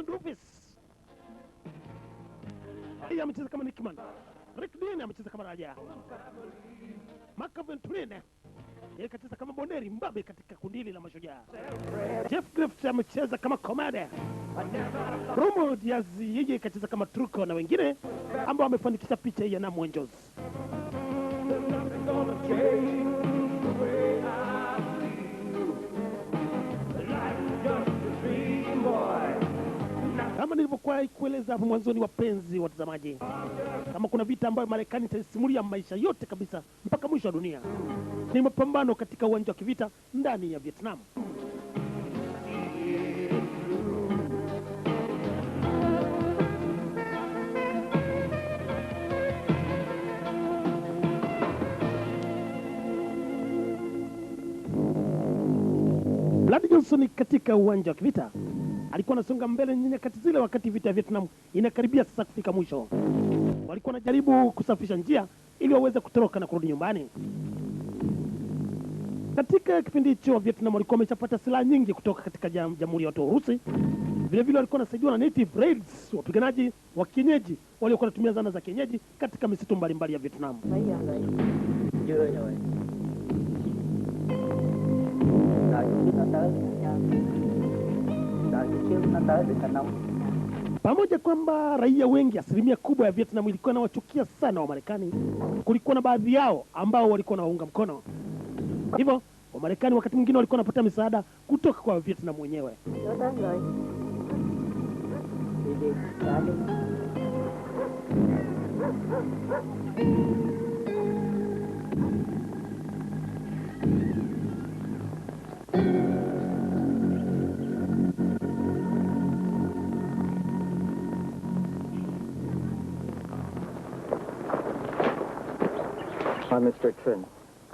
Rufus yeye amecheza kama Nickman. Rick Dean amecheza kama Raja. Mark Venturine yeye kacheza kama Boneri mbabe katika kundi la mashujaa. Jeff Griffith amecheza kama Komade. Romo Diaz yeye kacheza kama Truco na wengine ambao wamefanikisha picha hii ya Nam Angels. Kama nilivyokuwa kueleza hapo mwanzoni, wapenzi watazamaji, kama kuna vita ambayo Marekani itasimulia maisha yote kabisa mpaka mwisho wa dunia, ni mapambano katika uwanja wa kivita ndani ya Vietnam. Blood Johnson katika uwanja wa kivita alikuwa anasonga mbele nyakati zile, wakati vita ya Vietnam inakaribia sasa kufika mwisho. Walikuwa wanajaribu kusafisha njia ili waweze kutoroka na kurudi nyumbani. Katika kipindi hicho Vietnam walikuwa wameshapata silaha nyingi kutoka katika Jamhuri ya Watu wa Urusi. Vile vile walikuwa wanasaidiwa na native raids, wapiganaji wa kienyeji waliokuwa wanatumia zana za kienyeji katika misitu mbalimbali ya Vietnam. Chưa rồi. Đợi chút nó tới đợi chút xíu nó tới được thành nông. Pamoja kwamba raia wengi, asilimia kubwa ya Vietnam ilikuwa inawachukia sana wa Marekani, kulikuwa na baadhi yao ambao walikuwa wanaunga mkono. Hivyo wa Marekani wakati mwingine walikuwa wanapata misaada kutoka kwa Vietnam wenyewe. I'm Mr. Trinh.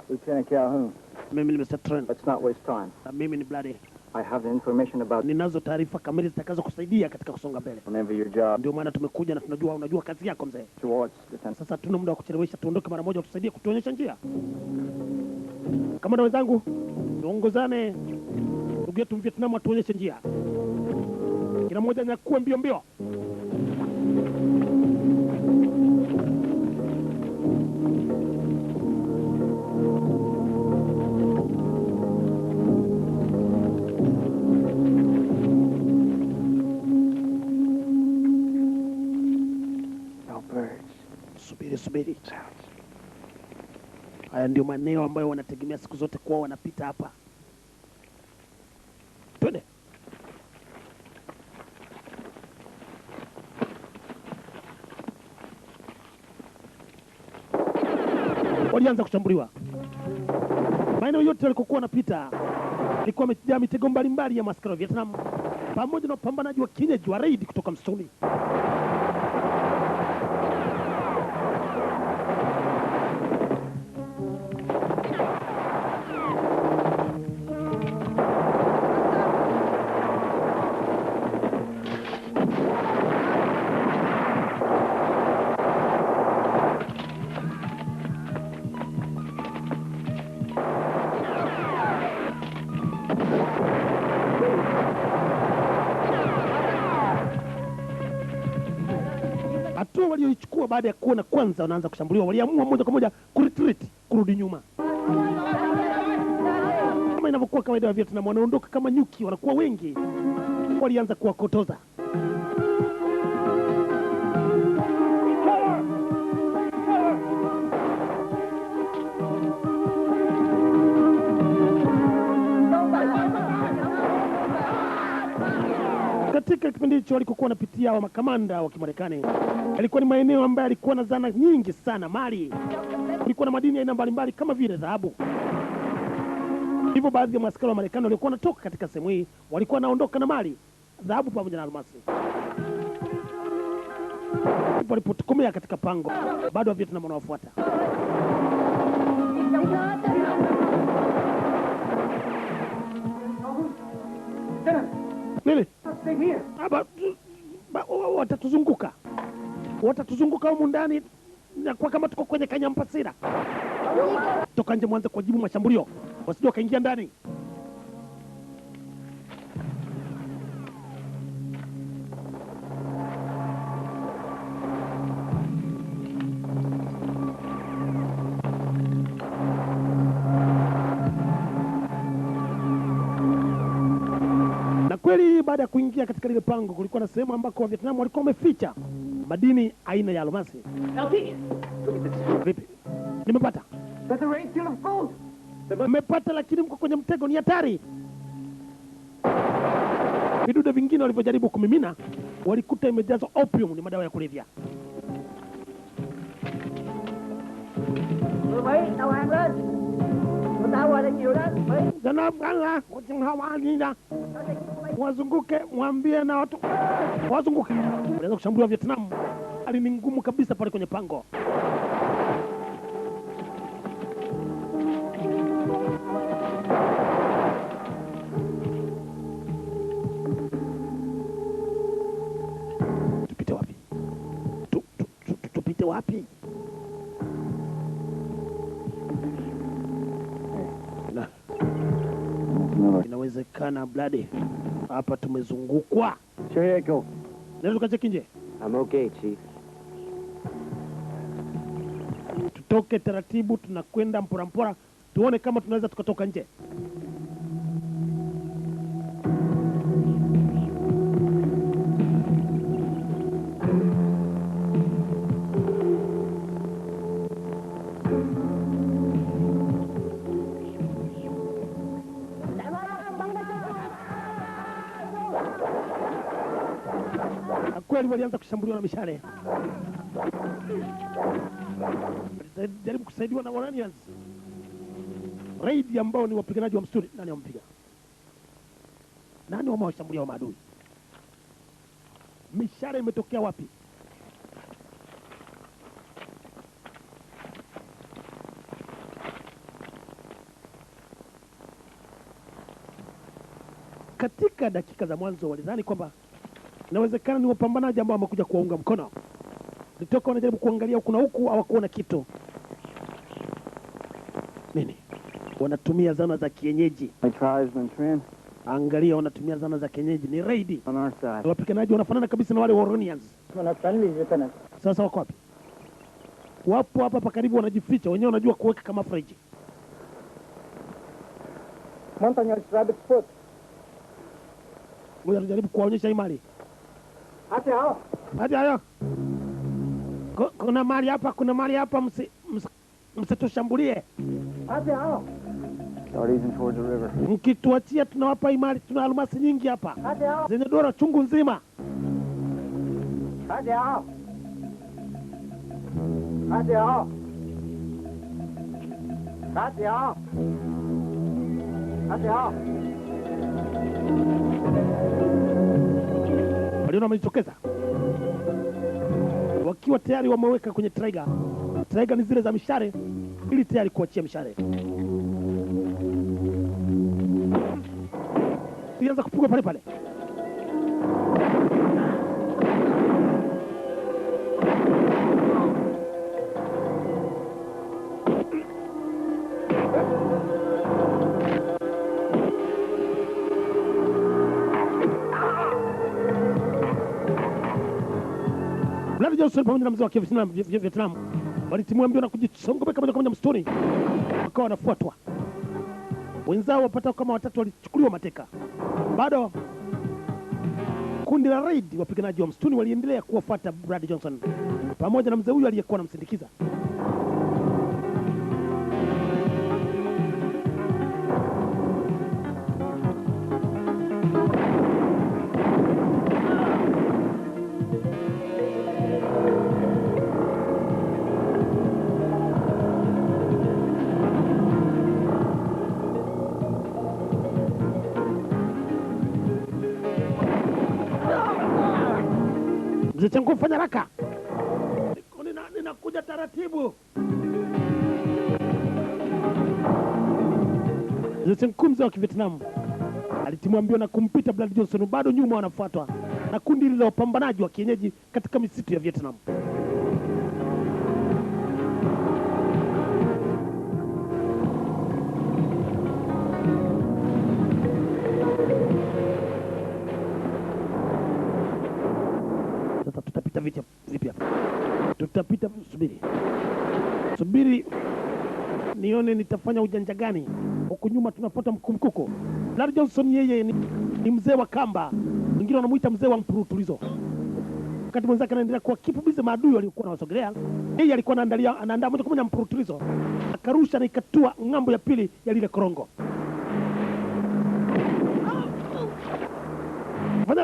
Lieutenant Calhoun. Mimi ni Mr. Trinh. Let's not waste time. Na mimi ni Bloody. I have the information about. Ninazo taarifa kamili zitakazo kusaidia katika kusonga mbele. Whenever your job. Ndio maana tumekuja na tunajua unajua kazi yako mzee. Towards defense. Sasa tuna muda wa kuchelewesha, tuondoke mara moja, utusaidie kutuonyesha njia. Kama na wenzangu, tuongozane. Ndugu yetu Vietnam atuonyeshe njia. Kila mmoja anyakue mbio mbio. Subiri. Haya ndio maeneo ambayo wanategemea siku zote kuwa wanapita hapa. Twende. Walianza kushambuliwa. Maeneo yote walikokuwa wanapita ilikuwa imejaa mitego mbalimbali ya maskari wa Vietnam pamoja na wapambanaji wa kienyeji wa raid kutoka msituni. Walioichukua baada ya kuona kwanza wanaanza kushambuliwa, waliamua moja kwa moja kuretreat, kurudi nyuma. Kama inavyokuwa kawaida wa Vietnam, wanaondoka kama nyuki, wanakuwa wengi. Walianza kuwakotoza. Katika kipindi hicho walikokuwa wanapitia wa makamanda wa Kimarekani, yalikuwa ni maeneo ambayo yalikuwa na zana nyingi sana, mali. Kulikuwa na madini aina mbalimbali kama vile dhahabu. Hivyo baadhi ya maaskari wa Marekani waliokuwa wanatoka katika sehemu hii walikuwa wanaondoka na mali, dhahabu pamoja na almasi. Walipotokomea katika pango, bado wa Vietnam wanawafuata. Nini? Watatuzunguka. Watatuzunguka humu ndani na kwa kama tuko kwenye kanyampasira. Toka nje mwanze kujibu mashambulio. Wasije wakaingia ndani. Kweli baada ya kuingia katika lile pango kulikuwa na sehemu ambako Vietnam walikuwa wameficha madini aina ya almasi. LT, look at this. Vipi? Nimepata. That's a rain seal of gold. Nimepata, lakini mko kwenye mtego, ni hatari. Vidude vingine walivyojaribu kumimina walikuta imejazwa opium, ni madawa ya kulevya. Wazunguke, mwambie na watu wazunguke. Walianza kushambulia Vietnam. Hali ni ngumu kabisa pale kwenye pango. Tupite wapi? Tupite wapi? Na inawezekana Blade hapa tumezungukwa. Cherico. Naweza tukacheki nje. I'm okay, Chief. Tutoke taratibu, tunakwenda mpora mpora, tuone kama tunaweza tukatoka nje. Kweli walianza kushambuliwa na mishale. Jaribu kusaidiwa na Iranians. Raid ambao ni wapiganaji wa msituni. Nani wampiga? Nani wamewashambulia wa maadui? Mishale imetokea wapi? Katika dakika za mwanzo walidhani kwamba inawezekana ni wapambanaji ambao wamekuja kuwaunga mkono. Nitoka wanajaribu kuangalia huku na huku, hawakuona kitu. Nini? Wanatumia zana za kienyeji. Angalia, wanatumia zana za kienyeji, ni raid. On our side. Wapiganaji wanafanana kabisa na wale wa Iranians. Sasa wako wapi? Wapo hapa hapa karibu, wanajificha wenyewe, wanajua kuweka kama friji. Montagnard's rabbit's foot. Ngoja tujaribu kuwaonyesha hii mali. Hata hao. Hata hayo. Kuna mali hapa, kuna mali hapa, msitushambulie. Hata hao. Start easing towards the river. Mkituachia tunawapa imali, tuna almasi nyingi hapa. Hata hao. Zenye dola chungu nzima. Hata hao. Hata hao. Hata hao. Hata hao. Waliona wamejitokeza wakiwa tayari wameweka kwenye trigger. Trigger ni zile za mishale, ili tayari kuachia mishale. Ilianza kupigwa pale pale. Blood Johnson pamoja na mzee wa Vietnam walitimua mbio na kujisongomeka moja kwa moja msituni, wakawa wanafuatwa. Wenzao wapatao kama watatu walichukuliwa mateka. Bado kundi la raid wapiganaji wa msituni waliendelea kuwafuata Brad Johnson pamoja na mzee huyu aliyekuwa anamsindikiza. Mzee changu fanya haraka. Ninakuja taratibu. Mzee changu mzee wa Vietnam alitimua mbio na kumpita Brad Johnson, bado nyuma wanafuatwa na kundi la wapambanaji wa kienyeji katika misitu ya Vietnam. Sasa tutapita vipi hapa? Tutapita, subiri. Subiri nione nitafanya ujanja gani. Huku nyuma tunafuata mkumkuko. Brad Johnson yeye ni Ni mzee wa kamba, wengine wanamuita mzee wa mpurutulizo. Wakati mwenzake anaendelea kuwa kipu bize maadui waliokuwa wanawasogelea, yeye alikuwa anaandaa moja kwa moja mpurutulizo, akarusha na ikatua ng'ambo ya pili ya lile korongo.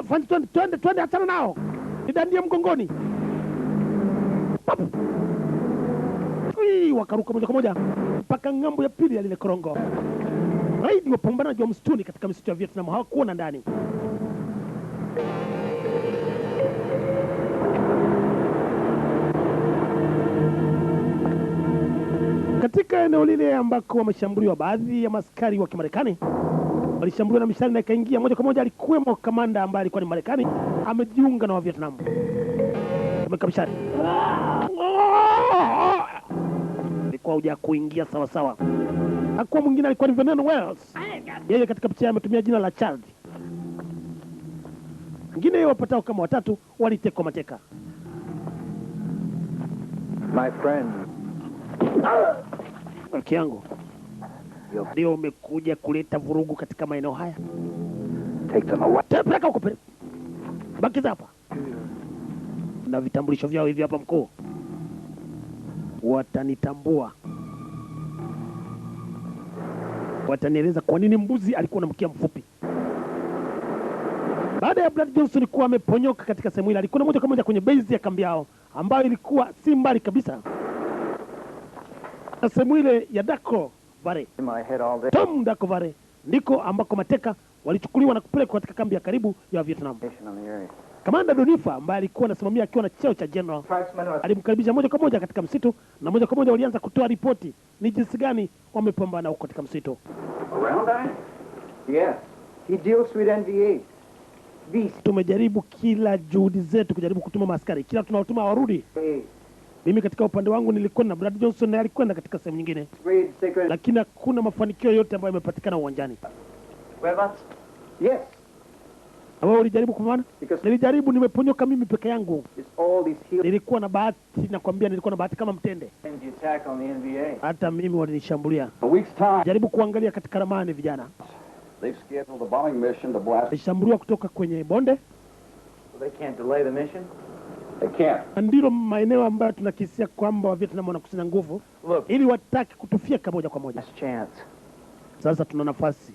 Fanya twende twende, achana nao, nidandie mgongoni. Pap! Wakaruka moja kwa moja mpaka ng'ambo ya pili ya lile korongo. Raidi wapambanaji wa msituni katika misitu ya Vietnam hawakuona ndani. Katika eneo lile ambako wameshambuliwa, baadhi ya maskari wa Kimarekani walishambuliwa na mishale na ikaingia moja kwa moja. Alikuwemo kamanda ambaye alikuwa ni Marekani, amejiunga na wa Vietnam. Ameka mishale. Alikuwa huja kuingia sawa sawa. Hakuwa mwingine, alikuwa ni Vernon Wells. Yeye katika picha ametumia jina la Charles. Wengine wapatao kama watatu walitekwa mateka. My friend. Rafiki yangu, ndio umekuja kuleta vurugu katika maeneo haya. Take them away. Peleka huko, bakiza hapa. Na vitambulisho vyao hivi hapa mkuu. Watanitambua. Watanieleza kwa nini mbuzi alikuwa na mkia mfupi. Baada ya Brad Johnson kuwa ameponyoka katika sehemu ile, alikuwa moja kwa moja kwenye base ya kambi yao ambayo ilikuwa si mbali kabisa na sehemu ile ya Dako Vare. Tom Dako Vare ndiko ambako mateka walichukuliwa na kupelekwa katika kambi ya karibu ya Vietnam. Kamanda Donifa ambaye alikuwa anasimamia akiwa na cheo cha general alimkaribisha moja kwa moja katika msitu, na moja kwa moja walianza kutoa ripoti ni jinsi gani wamepambana huko katika msitu. Yeah. He deals with NVA. Tumejaribu kila juhudi zetu kujaribu kutuma maaskari, kila tunaotuma warudi. Mimi katika upande wangu nilikwenda na Brad Johnson naye alikwenda katika sehemu nyingine, lakini hakuna mafanikio yote ambayo yamepatikana uwanjani. Yes. Na wewe ulijaribu kupambana? Nilijaribu, nimeponyoka mimi peke yangu. Nilikuwa na bahati, nakwambia nilikuwa na bahati kama mtende. Hata mimi walinishambulia. Jaribu kuangalia katika ramani vijana. They've scheduled a bombing mission to blast. Walishambuliwa kutoka kwenye bonde. Well, they can't delay the mission. They can't. Ndilo maeneo ambayo tunakisia kwamba wa Vietnam wanakusanya nguvu ili wataki kutufyeka moja kwa moja. Sasa tuna nafasi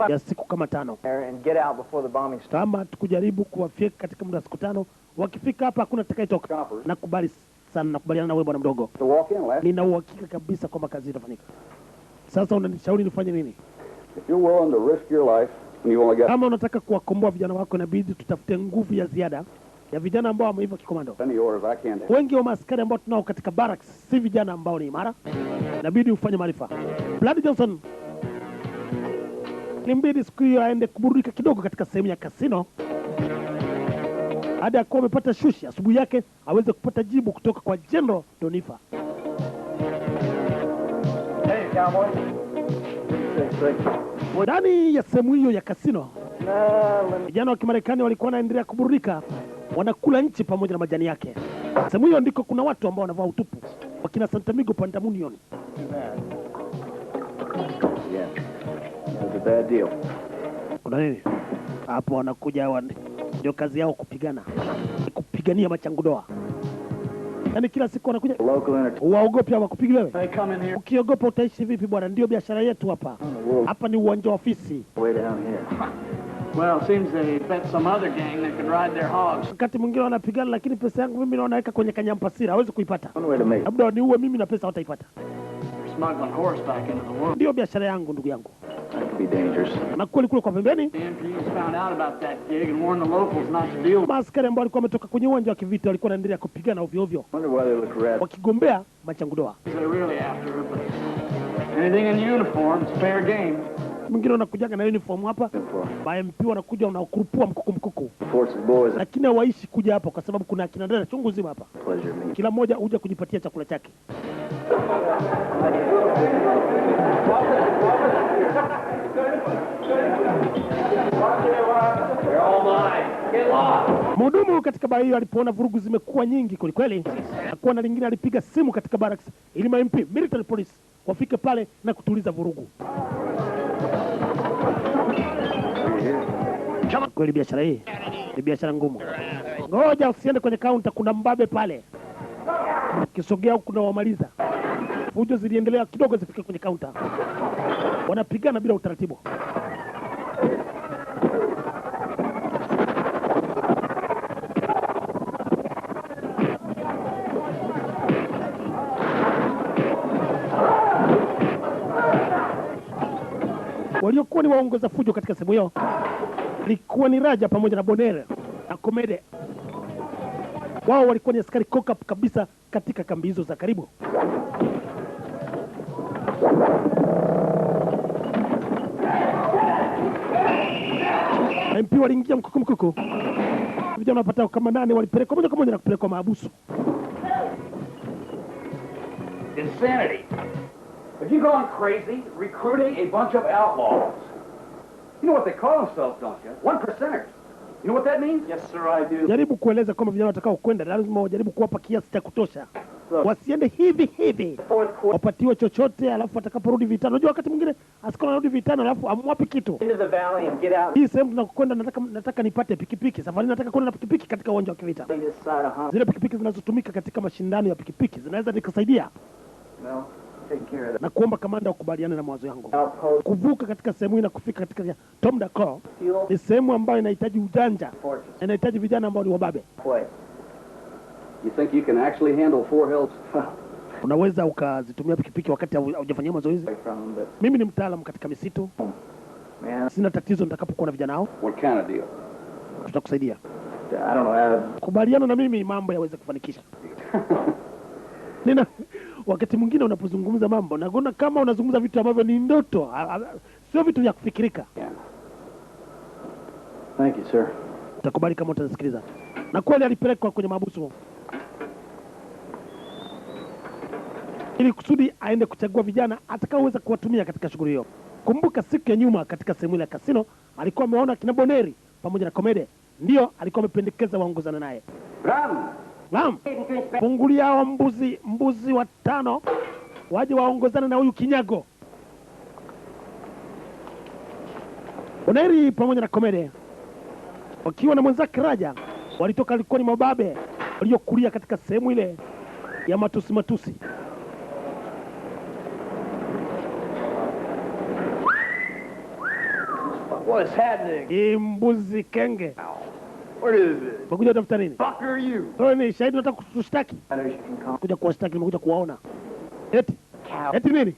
ya siku kama 5. Kama tukujaribu kuwafyeka katika muda wa siku 5, wakifika hapa hakuna atakayetoka. Nakubali sana, nakubaliana na wewe bwana mdogo. Nina uhakika kabisa kwamba kazi itafanyika. Sasa unanishauri nifanye nini? If you're willing to risk your life and you only got... Kama unataka kuwakomboa vijana wako inabidi tutafute nguvu ya ziada ya vijana ambao wameiva kikomando. Wengi wa maaskari ambao tunao katika barracks si vijana ambao ni imara. Inabidi ufanye maarifa. Brad Johnson limbidi siku hiyo aende kuburudika kidogo katika sehemu ya kasino. Hadi akawa amepata shushi, asubuhi yake aweze kupata jibu kutoka kwa General Donifa. Hey, cowboy. Ndani ya sehemu hiyo ya kasino, vijana wa Kimarekani walikuwa wanaendelea kuburudika, wanakula nchi pamoja na majani yake. Sehemu hiyo ndiko kuna watu ambao wanavaa utupu, wakina Santamigo Pandamunion. Yeah. It's a bad deal. Kuna nini? Hapo wanakuja hawa, ndio kazi yao kupigana, kupigania machangudoa. Yaani kila siku wanakuja. Waogopi hawakupiga wewe? Ukiogopa utaishi vipi bwana? Ndio biashara yetu hapa. Hapa ni uwanja wa ofisi. Well, it seems they bet some other gang that could ride their hogs. Wakati mwingine wanapigana, lakini pesa yangu mimi naona weka kwenye kanyampasira, hawezi kuipata. Labda niue mimi na pesa hawataipata. Smuggling horseback into the world. Ndio biashara yangu ndugu yangu. That could be dangerous. Na kweli kule kwa pembeni, The MPs found out about that gig and warned the locals not to deal. Maaskari ambao walikuwa wametoka kwenye uwanja wa kivita walikuwa wanaendelea kupigana ovyo ovyo, Wonder why they look red. wakigombea machangudoa. They're really after her, but anything in uniform is fair game. Mwingine wanakujaga na uniform hapa, ba MP wanakuja wanakurupua mkuku mkuku. Forces boys. Lakini hawaishi kuja hapa kwa sababu kuna akina dada chungu zima hapa. Pleasure me. Kila mmoja huja kujipatia chakula chake. Mhudumu katika baa hiyo alipoona vurugu zimekuwa nyingi kweli kweli, hakuwa na lingine, alipiga simu katika barracks ili ma MP military police wafike pale na kutuliza vurugu. Kweli biashara hii ni biashara ngumu. Ngoja usiende kwenye kaunta, kuna mbabe pale. Ukisogea huku na wamaliza. Fujo ziliendelea kidogo zifike kwenye kaunta. Wanapigana bila utaratibu. Waliokuwa ni waongoza fujo katika sehemu hiyo ilikuwa ni Raja pamoja na Bonere na Komede. Wao walikuwa ni askari kokap kabisa katika kambi hizo za karibu. MP waliingia mkuku mkuku. Vijana wapatao kama 8 walipelekwa moja kwa moja na kupelekwa mahabusu. Insanity. Have you gone crazy recruiting a bunch of outlaws? You know what they call themselves, don't you? One percenters. You know what that means? Yes, sir, I do. Jaribu kueleza kwamba vijana watakao kwenda lazima wajaribu kuwapa kiasi cha kutosha. Wasiende hivi hivi. Wapatiwe chochote alafu atakaporudi vitani. Unajua wakati mwingine askari anarudi vitani alafu amwapi kitu. Hii sehemu tunakokwenda nataka nipate pikipiki. Safari nataka kwenda na pikipiki katika uwanja wa kivita. Zile pikipiki zinazotumika katika mashindano ya pikipiki zinaweza nikasaidia. Na kuomba kamanda ukubaliane na mawazo yangu. Kuvuka katika sehemu hii na kufika katika Tom Dako ni sehemu ambayo inahitaji ujanja. Inahitaji vijana ambao ni wababe. You think you can actually handle four hills? Unaweza ukazitumia pikipiki wakati haujafanyia mazoezi. Mimi ni mtaalamu katika misitu. Sina tatizo nitakapokuwa na vijana hao. What kind of deal? Tutakusaidia. I don't know. Kubaliana na mimi mambo yaweze kufanikisha. Nina wakati mwingine unapozungumza mambo naona kama unazungumza vitu ambavyo ni ndoto, sio vitu vya kufikirika. Thank you, sir. Utakubali kama utasikiliza. Na kweli alipelekwa kwenye mahabusu ili kusudi aende kuchagua vijana atakaoweza kuwatumia katika shughuli hiyo. Kumbuka siku ya nyuma katika sehemu ile ya kasino alikuwa ameona kina Boneri pamoja na Komede, ndio alikuwa amependekeza waongozane naye. Naam. Fungulia hao mbuzi watano waje waongozane na huyu kinyago. Boneri pamoja na Komede wakiwa na mwenzake Raja walitoka, alikuwa ni mababe waliokulia katika sehemu ile ya matusi matusi. What's happening? Hii mbuzi kenge. What is it? Umekuja kutafuta nini? Fuck are you? Wewe ni shahidi, unataka kutushtaki? Kuja kuwashtaki, nimekuja kuwaona. Eti? Eti nini?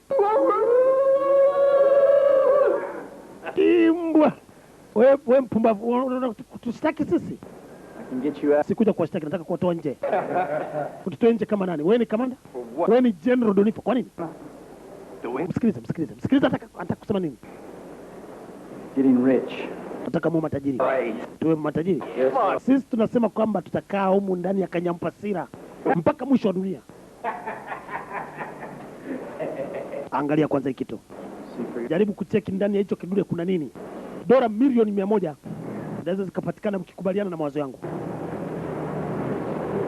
Imbwa. Wewe mpumbavu, unataka kutushtaki sisi? I can get you out. Sikuja kuwashtaki, nataka kuwatoa nje. Kututoa nje kama nani? Wewe ni kamanda? Wewe ni General Donifa, kwa nini? Msikilize, msikilize. Msikilize, anataka kusema nini? Getting rich. Nataka muwe matajiri. Right. Tuwe matajiri. Yes. Sisi tunasema kwamba tutakaa humu ndani ya Kanyampasira mpaka mwisho wa dunia. Angalia kwanza hiki kitu. Jaribu kucheki ndani ya hicho kidude kuna nini. Dola milioni 100 zinaweza zikapatikana mkikubaliana na mawazo yangu.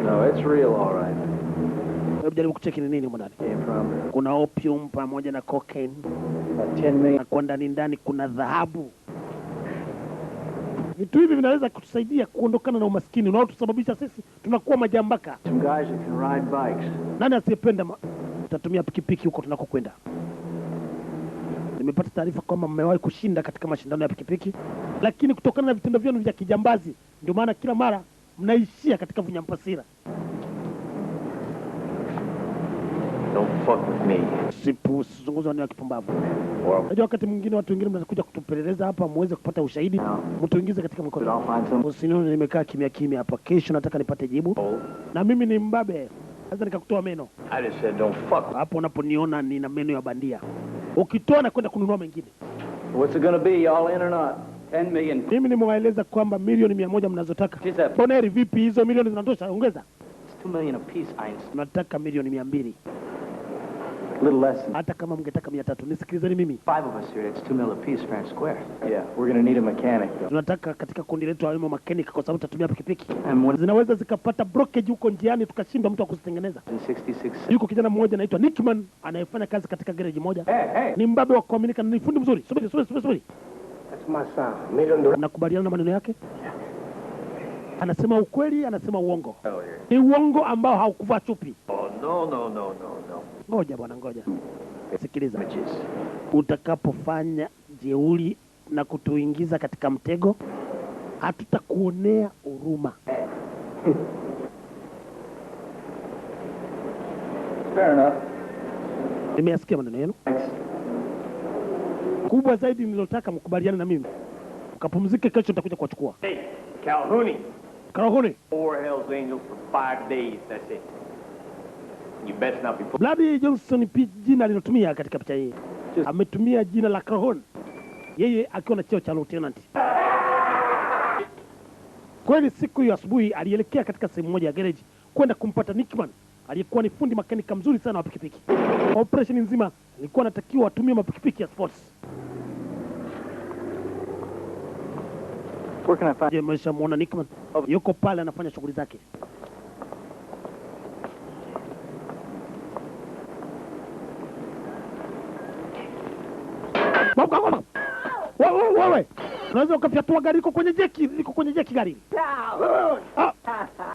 No, it's real all right. Hebu jaribu kucheki ni nini humu ndani. Kuna opium pamoja na cocaine. 10 million. Na kwa ndani ndani kuna dhahabu. Vitu hivi vinaweza kutusaidia kuondokana na umaskini unaotusababisha sisi tunakuwa majambaka. Some guys that can ride bikes. Nani asiyependa tutatumia pikipiki huko tunakokwenda? Nimepata taarifa kwamba mmewahi kushinda katika mashindano ya pikipiki, lakini kutokana na vitendo vyenu vya kijambazi ndio maana kila mara mnaishia katika vunyampasira. Don't fuck with me. Usizungumze maneno ya kipumbavu. Unajua wakati mwingine watu wengine mnakuja kutupeleleza hapa muweze kupata ushahidi, mtuingize katika mkono. Usinione nimekaa kimya kimya hapa. Kesho nataka nipate jibu. Na mimi ni mbabe. Sasa nikakutoa meno. I just said don't fuck. Hapo unaponiona nina meno ya bandia. Ukitoa na kwenda kununua mengine. What's it gonna be, all in or not? 10 million. Mimi nimewaeleza kwamba milioni 100 mnazotaka. Boneri, vipi hizo milioni zinatosha? Ongeza. It's 2 million apiece, Einstein. Nataka milioni 200. Little less than hata kama mngetaka 300. Nisikilizeni mimi. 5 of us here, that's 2 mil apiece, fair and square. Yeah, we're gonna need a mechanic though. Tunataka katika kundi letu awe mechanic kwa sababu tutatumia pikipiki. Zinaweza zikapata blockage huko njiani tukashindwa mtu akuzitengeneza. 66. Yuko kijana mmoja anaitwa Nickman anayefanya kazi katika garage moja. Hey, hey. Ni mbabe wa kuaminika na ni fundi mzuri. Subiri, subiri, subiri, subiri. That's Nakubaliana na maneno yake? Anasema ukweli, anasema uongo. Ni uongo ambao haukuvaa chupi. Oh, no, no, no, no, no. Ngoja bwana, ngoja. Sikiliza. Utakapofanya jeuri na kutuingiza katika mtego, hatutakuonea huruma. Fair enough. Nimeyasikia maneno yenu. Kubwa zaidi nililotaka mkubaliane na mimi. Ukapumzike, kesho nitakuja kuwachukua. Hey, Calhoun. Calhoun. 4 Hells Angels for 5 days, that's it. You best not be. Bloody Johnson jina alilotumia katika picha hii. Ametumia jina la Calhoun. Yeye akiwa na cheo cha lieutenant. Kweli siku hiyo asubuhi alielekea katika sehemu moja ya garage kwenda kumpata Nickman aliyekuwa ni fundi mekanika mzuri sana wa pikipiki. Operation nzima ilikuwa anatakiwa atumie mapikipiki ya sports. Where can I find? Je, mmeshamuona Nickman? Yuko pale anafanya shughuli zake. Wewe, unaweza ukafyatua gari liko kwenye jeki, liko kwenye jeki gari. Ah,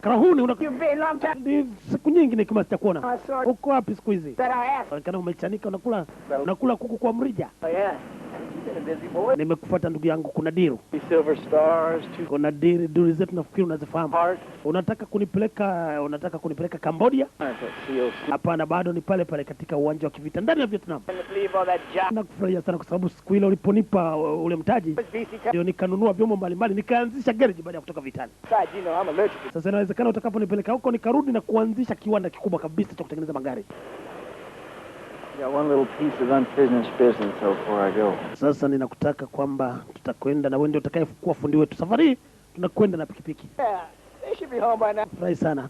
Karahuni una ni siku nyingi nikima sitakuona. Uko wapi siku hizi? Kana umechanika, unakula kuku kwa mrija. Nimekufuata ndugu yangu, kuna diru. Silver stars, kuna diri, duri zetu nafikiri unazifahamu. Unataka kunipeleka Cambodia? Hapana, bado ni pale pale katika uwanja wa kivita ndani ya Vietnam. Nakufurahia sana kwa sababu siku ile uliponipa ule mtaji ndio nikanunua vyombo mbalimbali nikaanzisha garage baada ya kutoka vitani. Sasa inawezekana utakaponipeleka huko nikarudi na kuanzisha kiwanda kikubwa kabisa cha kutengeneza magari. Got one little piece of unfinished business before I go. Sasa ninakutaka kwamba tutakwenda na wewe ndio utakayekuwa fundi wetu. Safari hii tunakwenda na pikipiki. Yeah, they should be home by now. Furahi sana.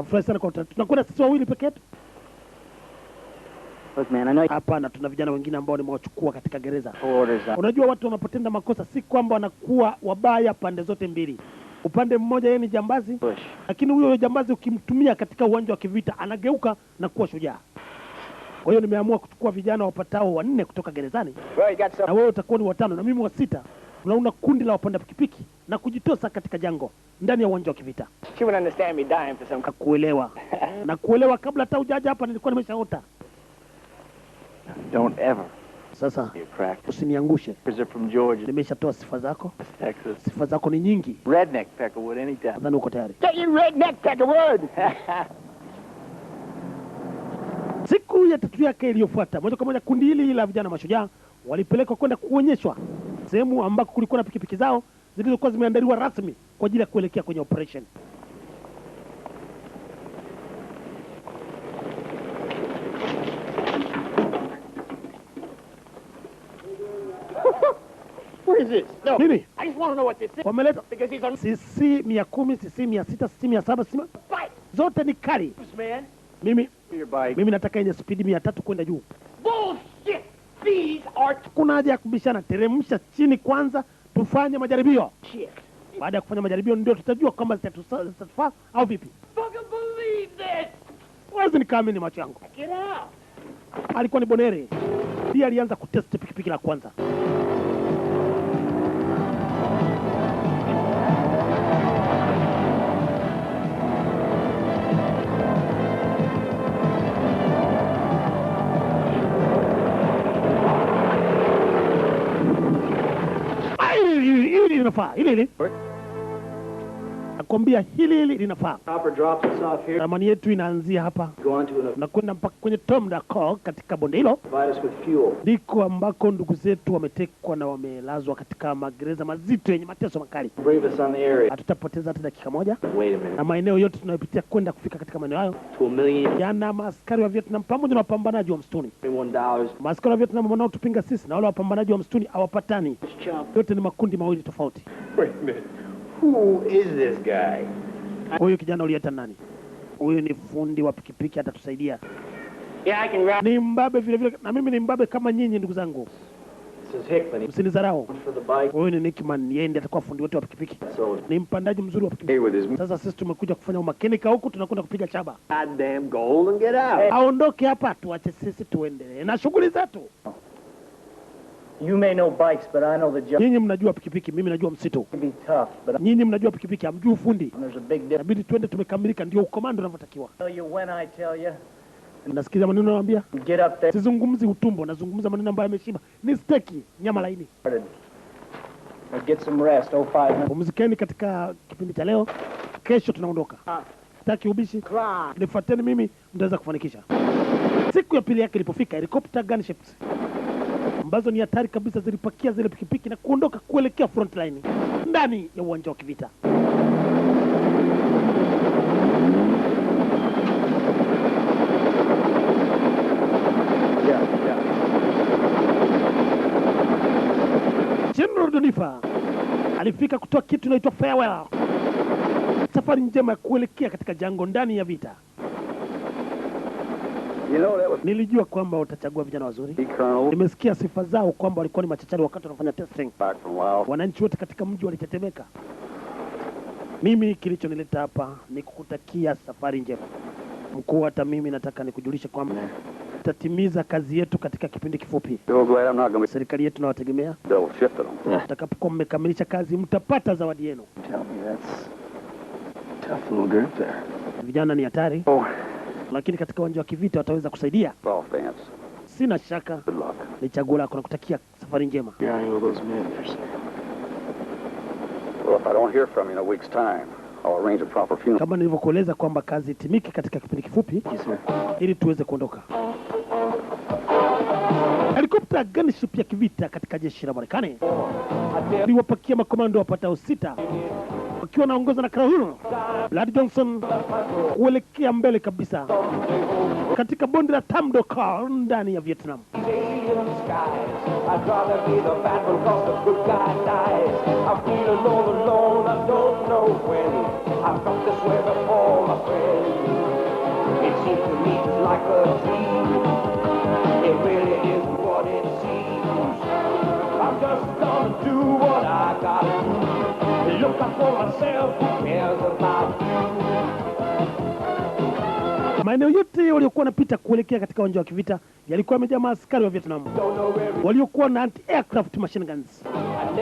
Furahi sana kwa tunakwenda sisi wawili peke yetu. Look man, I know. Hapana, tuna vijana wengine ambao nimewachukua katika gereza. Unajua watu wanapotenda makosa si kwamba wanakuwa wabaya pande zote mbili. Upande mmoja yeye ni jambazi, lakini huyo jambazi ukimtumia katika uwanja wa kivita anageuka na kuwa shujaa. Kwa hiyo nimeamua kuchukua vijana wapatao 4 kutoka gerezani. Na wewe utakuwa ni 5 na mimi wa 6. Tunaunda kundi la wapanda pikipiki na kujitosa katika jango ndani ya uwanja wa kivita. She wouldn't understand me dying for some. Nakuelewa. Nakuelewa kabla hata hujaja hapa nilikuwa nimeshaota. Don't ever. Sasa usiniangushe. From Georgia. Nimeshatoa sifa zako. Texas. Sifa zako ni nyingi. Redneck Peckerwood anytime. Nadhani uko tayari. Get your redneck Peckerwood. Siku ya tatu yake iliyofuata, moja kwa moja kundi hili la vijana mashujaa walipelekwa kwenda kuonyeshwa sehemu ambako kulikuwa na pikipiki zao zilizokuwa zimeandaliwa rasmi kwa ajili ya kuelekea kwenye operation. Where is this? No. Nini? I just want to know what this is. Wameleta because these are CC 110, CC 600, CC 700, CC zote ni kali. Man. Mimi nataka yenye speed 300 kwenda juu. Bullshit. These are kuna haja ya kubishana, teremsha chini kwanza tufanye majaribio. Shit. Baada ya kufanya majaribio ndio tutajua kama zitatufaa au vipi. Fucking believe this. Huwezi nikaamini macho yangu. Get out. Alikuwa ni Bonere. Pia alianza kutest pikipiki la kwanza. Hili linafaa, hili hili. Nakwambia hili hili linafaa. Ramani yetu inaanzia hapa na kwenda mpaka kwenye Tom Dako katika bonde hilo. Ndiko ambako ndugu zetu wametekwa na wamelazwa katika magereza mazito yenye mateso makali. Hatutapoteza hata dakika moja. Na maeneo yote tunayopitia kwenda kufika katika maeneo hayo yana maaskari wa Vietnam pamoja na wapambanaji wa msituni. Maaskari wa Vietnam wanaotupinga sisi na wale wapambanaji wa msituni hawapatani. Yote ni makundi mawili tofauti. Wait a minute. Who is this guy? Huyu kijana ulieta nani? Huyu ni fundi wa pikipiki, atatusaidia. Yeah, I can ride. Ni mbabe vile vile na mimi ni mbabe kama nyinyi ndugu zangu. This is Hickman. Msinidharau. For the bike. Huyu ni Nickman, yeye ndiye atakuwa fundi wetu wa pikipiki. Ni mpandaji mzuri wa pikipiki. Sasa sisi tumekuja kufanya umakenika huku, tunakwenda kupiga chaba. Goddamn gold and get out. Aondoke hapa tuache sisi tuendelee na shughuli zetu. You may know bikes, but I know the job. Nyinyi mnajua pikipiki, mimi najua msitu. Be tough, but Nyinyi mnajua pikipiki, hamjui ufundi. there's a big difference. Inabidi twende tumekamilika, ndio ukomando unavyotakiwa. Tell you when I tell you. Nasikiza maneno nawaambia? Get up there. Sizungumzi utumbo, nazungumza maneno ambayo yameshiba. Ni steki, nyama laini. Now get some rest. 05. Pumzikeni katika kipindi cha leo. Kesho tunaondoka. Sitaki ubishi. Nifuateni mimi, mtaweza kufanikisha. Siku ya pili yake ilipofika, helicopter gunships ambazo ni hatari kabisa zilipakia zile pikipiki na kuondoka kuelekea front line ndani ya uwanja wa kivita. General Donifa alifika kutoa kitu inaitwa farewell, safari njema ya kuelekea katika jango ndani ya vita. You know, that was Nilijua kwamba utachagua vijana wazuri. Colonel Nimesikia sifa zao kwamba walikuwa ni machachari wakati wanafanya testing. back from Laos. Wananchi wote katika mji walitetemeka. Mimi kilichonileta hapa ni kukutakia safari njema mkuu. Hata mimi nataka nikujulishe kwamba tutatimiza kazi yetu katika kipindi kifupi. Still glad I'm not going to Serikali yetu nawategemea. be double shifted them. Mtakapokuwa mmekamilisha kazi, mtapata zawadi yenu. Tell me that's a tough little group there. Vijana ni hatari, Oh, lakini katika uwanja wa kivita wataweza kusaidia. soft dance. Sina shaka Good luck. ni chaguo lako, nakutakia safari njema. Yeah, I know those men there, sir. Well, if I don't hear from you in a week's time, I'll arrange a proper funeral. Kama nilivyokueleza kwamba kazi itimike katika kipindi kifupi Yes, sir. ili tuweze kuondoka. Helikopta gunship ya kivita katika jeshi la Marekani iliwapakia makomando wapatao 6 wakiwa wanaongozwa na Colonel Brad Johnson kuelekea mbele kabisa katika bonde la Tam Do Car ndani ya Vietnam. I'd rather be the bad one 'cause the good guy dies. I'm feeling all alone, I don't know when. I've felt this way before, my friend. It seems to me just like a dream. It really isn't what it seems. I'm just gonna do what I gotta do. Look out for myself, who cares about you? Maeneo yote waliokuwa wanapita kuelekea katika uwanja wa kivita yalikuwa yamejaa maaskari wa Vietnam waliokuwa na anti-aircraft machine guns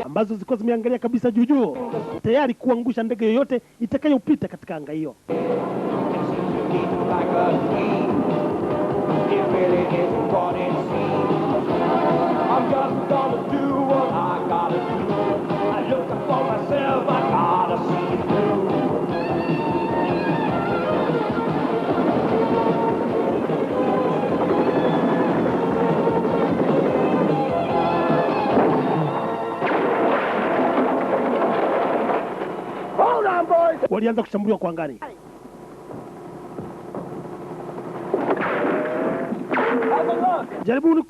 ambazo zilikuwa zimeangalia kabisa juu juu, tayari kuangusha ndege yoyote itakayopita katika anga hiyo. It seems to me just like a dream. It really isn't what it seems. I'm just gonna do what I gotta do. I look out for myself, I gotta see it through. Hold on, boys. Walianza kushambuliwa kwa angani. Have a look. Jaribuni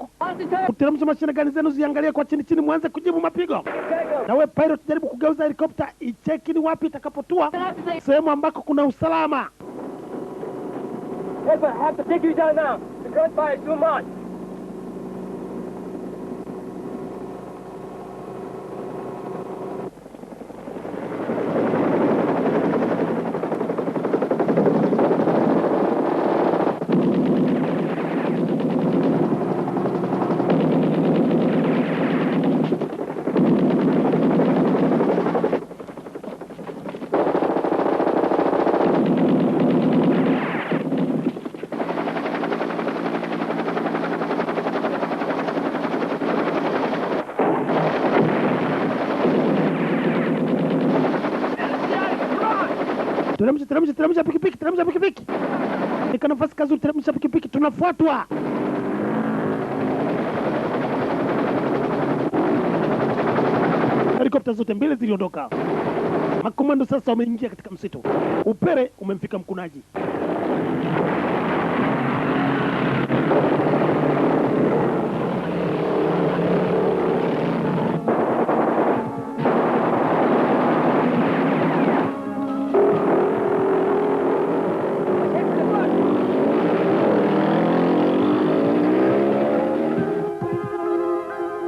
kuteremsha mashine gani zenu ziangalie kwa chini chini, mwanze kujibu mapigo. Na we pilot, jaribu kugeuza helikopta icheki ni wapi itakapotua, sehemu ambako kuna usalama. Yes, but I have to take you down now. The gunfire is too much. Teremsha, teremsha, teremsha pikipiki, teremsha pikipiki. Nika nafasi kazuri, teremsha pikipiki, tunafuatwa. Helikopta zote mbili ziliondoka. Makomando sasa wameingia katika msitu. Upere umemfika mkunaji.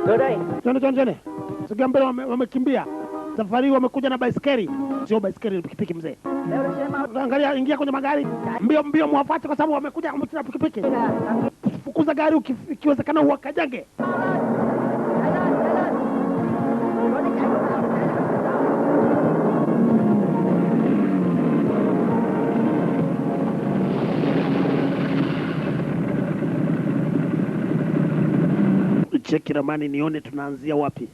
Twende, twende, twende. Sogea mbele, wamekimbia. Safari wamekuja na baiskeli. Sio baiskeli, ni pikipiki mzee. Angalia, ingia kwenye magari. Mbio mbio muwafuate kwa sababu wamekuja na pikipiki. Fukuza gari ikiwezekana uwakajange. Cheki ramani nione tunaanzia wapi.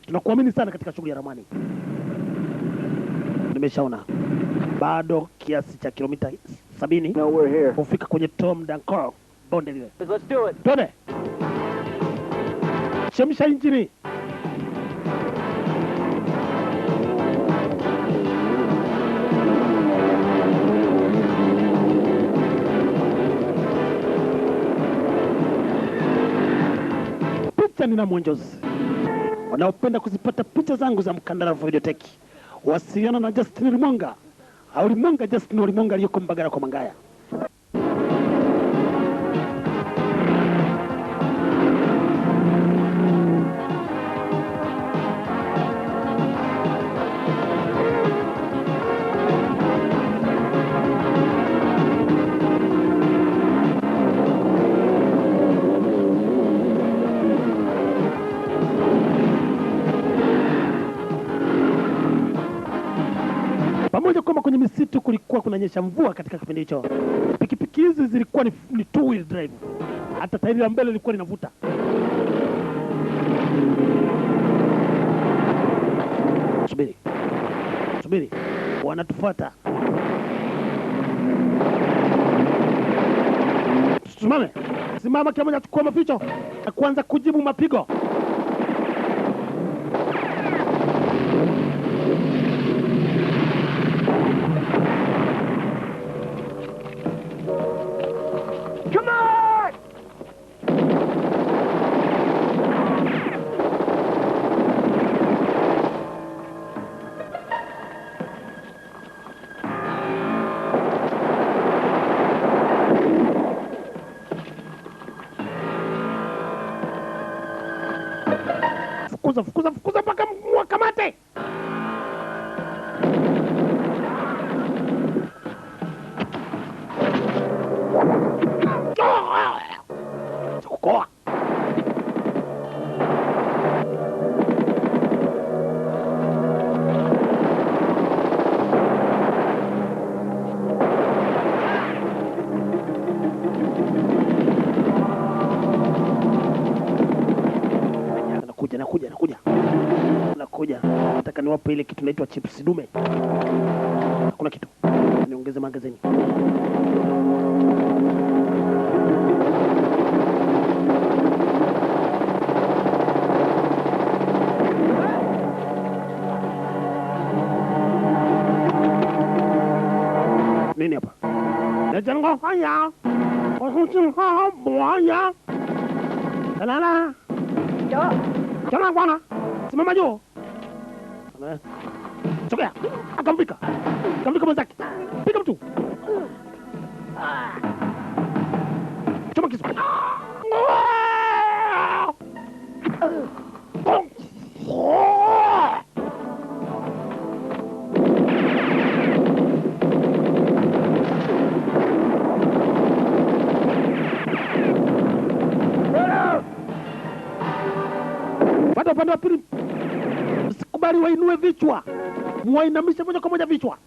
Tunakuamini sana katika shughuli ya ramani. Nimeshaona. Bado kiasi cha kilomita 70 No, we're here. kufika kwenye Tom Dankor bonde lile. Let's do it. Twende. Chemsha injini. Picha nina mwonjozi. Wanaopenda kuzipata picha zangu za mkandara wa Videotech, wasiliana na Justin Limonga au Limonga Justin Limonga aliyoko Mbagala kwa Mangaya. Pamoja kwamba kwenye misitu kulikuwa kunanyesha mvua katika kipindi hicho. Pikipiki hizi zilikuwa ni two wheel drive. Hata tairi la mbele lilikuwa linavuta. Subiri. Subiri. Wanatufuata. Simame. Simama kila mmoja achukue maficho na kuanza kujibu mapigo. Fukuza, fukuza, fukuza mpaka mwakamate. Kukoa. Nakuja. Nataka niwape ile kitu inaitwa chips dume. Hakuna kitu. Niongeze magazini. Nini hapa? Najango haya. Haya. La. Chana bwana. Simama juu. Sogea. Akamvika. Akamvika mwenzake. Piga mtu. Choma kisu. Pata upande wa pili. Msikubali wainue vichwa. Muwainamishe moja kwa moja vichwa.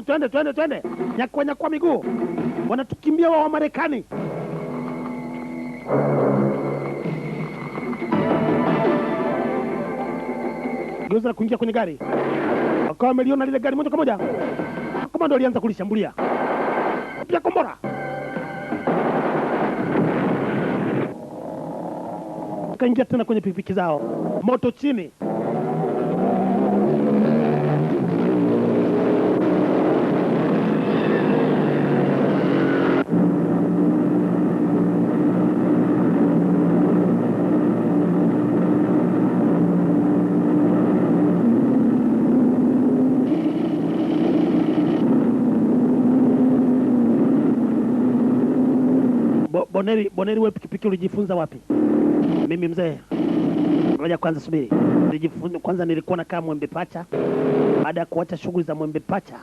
Twende, twende, twende. Nyakua, nyakua miguu. Wanatukimbia wa Marekani. Geuza na kuingia kwenye gari. Wakawa wameliona lile gari moja kwa moja. Komando alianza kulishambulia. Pia kombora. Wakaingia tena kwenye pikipiki zao. Moto chini. Boneri, Boneri wewe pikipiki ulijifunza wapi? Mimi mzee. Ngoja kwanza subiri. Nilijifunza kwanza, nilikuwa nakaa Mwembe Pacha. Baada ya kuacha shughuli za Mwembe Pacha,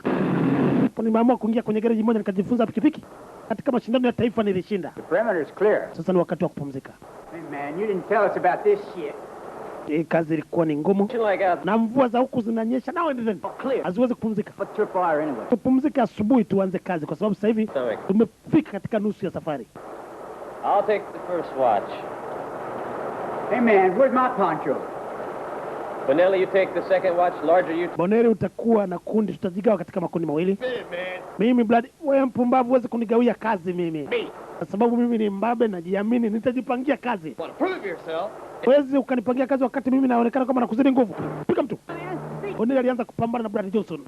hapo nimeamua kuingia kwenye gereji moja nikajifunza pikipiki. Katika mashindano ya taifa nilishinda. The perimeter's clear. Sasa ni wakati wa kupumzika. Hey, man, you didn't tell us about this shit. Hii kazi ilikuwa ni ngumu Like out na mvua za huku zinanyesha, nao endeleeni, clear. haziwezi kupumzika. But tripwire anyway. Tupumzike asubuhi tuanze kazi, kwa sababu sasa hivi Stomach. tumefika katika nusu ya safari. I'll take the first watch. Hey, man, where's my poncho? Bonelli, you take the second watch. Larger, you. Boneri, utakuwa na kundi, tutajigawa katika makundi mawili. Mimi Brad, wewe mpumbavu, huwezi kunigawia kazi mimi, kwa sababu mimi ni mbabe, najiamini, nitajipangia kazi. Want to prove yourself? Huwezi ukanipangia kazi wakati mimi naonekana kama nakuzidi nguvu. Piga mtu. Boneri alianza kupambana na Brad Johnson,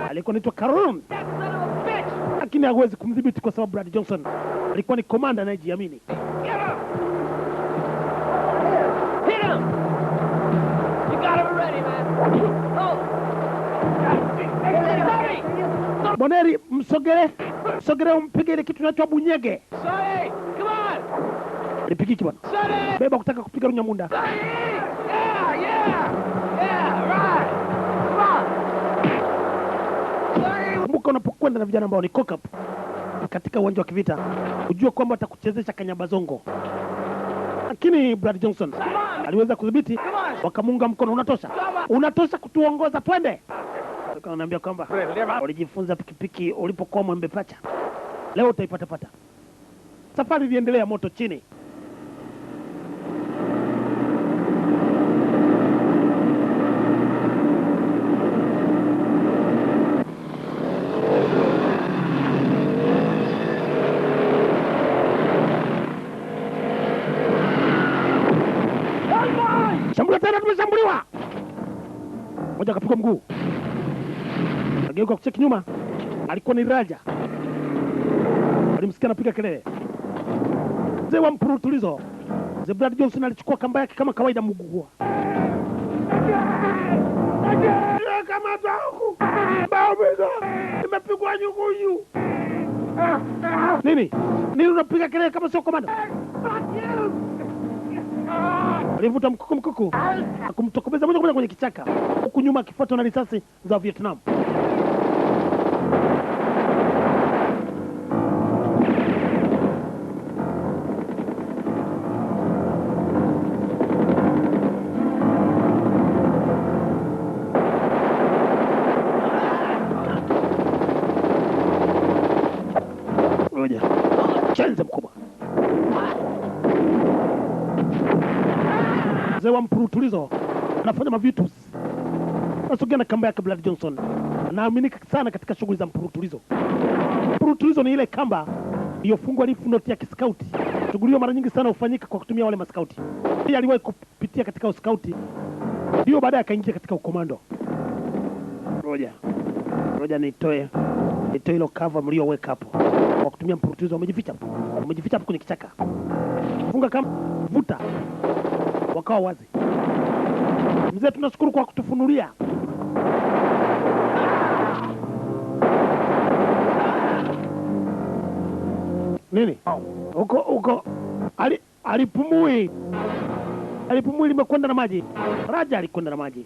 alikuwa anaitwa Karun, lakini hawezi kumdhibiti kwa sababu Brad Johnson alikuwa ni komanda anayejiamini. Hit him! You got him already, man. Oh! Sonny! Boneri, msogele, msogele, umpige ile kitu inaitwa bunyege. Sonny! Come on! Lipigiki bwana, Sonny! beba kutaka kupiga runyamunda. Sonny! Yeah, yeah! Yeah, right! Come on! Sonny! Kumbuka unapokwenda na vijana ambao ni cock up katika uwanja wa kivita, ujue kwamba watakuchezesha kanyabazongo. Lakini Brad Johnson aliweza kudhibiti, wakamuunga mkono. Unatosha, unatosha kutuongoza, twende. Alikuwa ananiambia kwamba ulijifunza pikipiki ulipokuwa Mwembe Pacha, leo utaipatapata. Safari iliendelea moto chini. Shambulia tena, tumeshambuliwa. Mmoja akapigwa mguu, ageuka kucheki nyuma, alikuwa ni Raja. Alimsikia anapiga kelele. Mzee wa mpurutulizo, Mzee Brad Johnson alichukua kamba yake kama kawaida, mguu kama huku nimepigwa nyukunyu. Nini nini, unapiga kelele kama sio komando? Alivuta mkuku mkuku akumtokomeza moja kwa moja kwenye kichaka, huku nyuma akifuatwa na risasi za Vietnam. Ngoja. Chenze mkubwa. Mzee wa mpurutulizo anafanya mavitu. Anasogea na kamba yake. Brad Johnson anaaminika sana katika shughuli za mpurutulizo. Mpurutulizo ni ile kamba iliyofungwa refu noti ya kiskauti. Shughuli hiyo mara nyingi sana hufanyika kwa kutumia wale maskauti. Pia aliwahi kupitia katika uskauti, ndio baadaye akaingia katika ukomando. Ngoja ngoja nitoe hilo cover mlioweka hapo kwa kutumia mpurutulizo. Wamejificha, wamejificha hapo kwenye kichaka. Funga kamba, vuta, wakawa wazi. Mzee, tunashukuru kwa kutufunulia. Nini huko huko? Alipumui, alipumui, limekwenda na maji. Raja alikwenda na maji.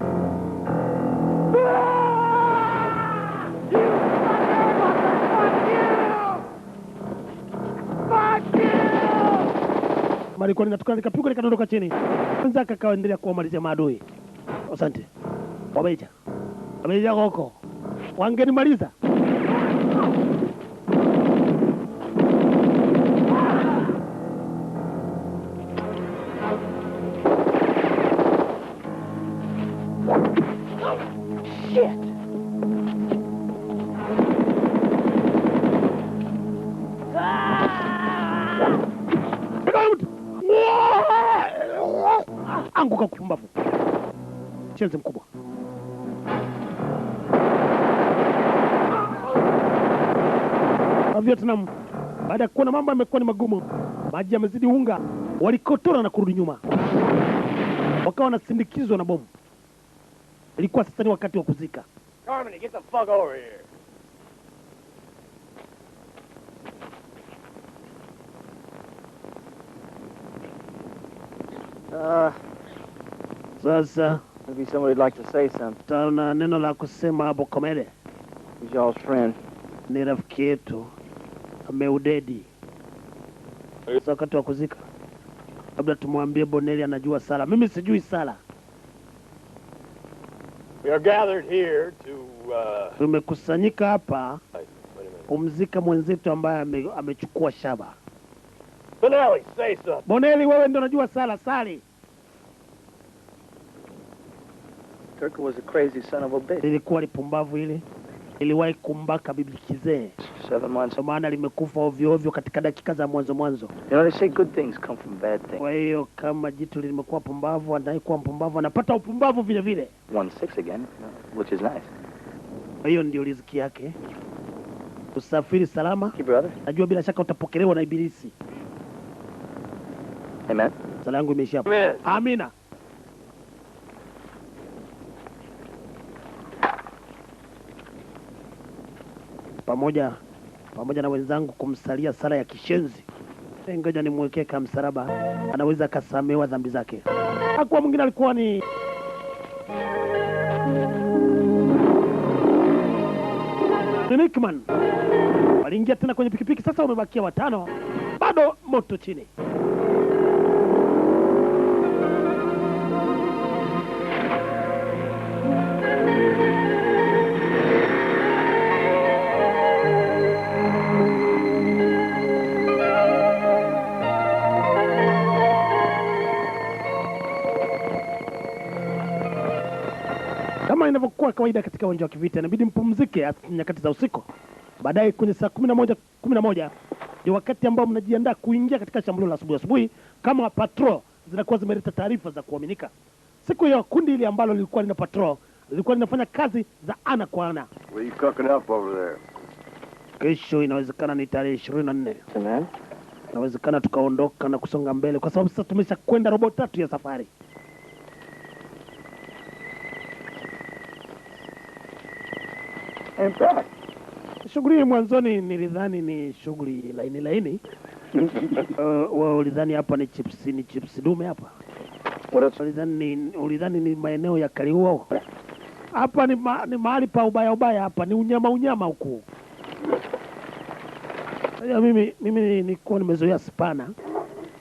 Malikuwa linatoka likapigwa likadondoka chini. Wenzake akaendelea kuwamalizia maadui. Asante. Wameja. Wameja huko. Wangenimaliza. Shit! Piga mtu. Anguka kupumbavu. Chenzi mkubwa. Wa Vietnam baada ya kuona mambo yamekuwa ni magumu, maji yamezidi unga, walikotora na kurudi nyuma, wakawa wanasindikizwa na bomu. Ilikuwa sasa ni wakati wa kuzika. Carmody, get the fuck over here. Sasa Maybe somebody'd like to say something. Tuna neno la kusema hapo Komele. He's y'all's friend. Ni rafiki yetu ameudedi. Sasa wakati wa kuzika, labda tumwambie Bonelli anajua sala. Mimi sijui sala. We are gathered here to Tumekusanyika hapa kumzika mwenzetu ambaye amechukua shaba. Bonelli, say something. Bonelli, wewe ndio unajua sala, sali. Turker was a crazy son of a bitch. Lilikuwa lipumbavu ile. Iliwahi kumbaka bibi kizee. 7 months. Kwa maana limekufa ovyo ovyo katika dakika za mwanzo mwanzo. You know, they say good things come from bad things. Kwa hiyo kama jitu limekuwa pumbavu, anayekuwa mpumbavu anapata upumbavu vile vile. 1-6 again, which is nice. Kwa hiyo ndio riziki yake. Usafiri salama. Thank you, brother. Najua bila shaka utapokelewa na ibilisi. Amen. Sala yangu imeishia hapo. Amen. Amina. Pamoja na wenzangu kumsalia sala ya kishenzi. Ngoja nimwekee kama msalaba, anaweza akasamehewa dhambi zake. Hakuwa mwingine, alikuwa ni Nickman. Waliingia tena kwenye pikipiki, sasa wamebakia watano, bado moto chini. Kama inavyokuwa kawaida katika uwanja wa kivita, inabidi mpumzike nyakati za usiku. Baadaye kwenye saa 11:11 ni wakati ambao mnajiandaa kuingia katika shambulio la asubuhi asubuhi, kama patrol zinakuwa zimeleta taarifa za kuaminika. Siku hiyo kundi ile ambalo lilikuwa lina patrol lilikuwa linafanya kazi za ana kwa ana. What are you cooking up over there? Kesho inawezekana ni tarehe 24. Amen. Inawezekana tukaondoka na kusonga mbele kwa sababu sasa tumeshakwenda robo tatu ya safari. Shughuli mwanzoni nilidhani ni shughuli laini laini. Wao ulidhani hapa ni chips, ni chips dume hapa. Ulidhani ni maeneo ya Kaliua. Hapa ni mahali pa ubaya ubaya, hapa ni unyama unyama huku. Mimi nilikuwa nimezoea spana.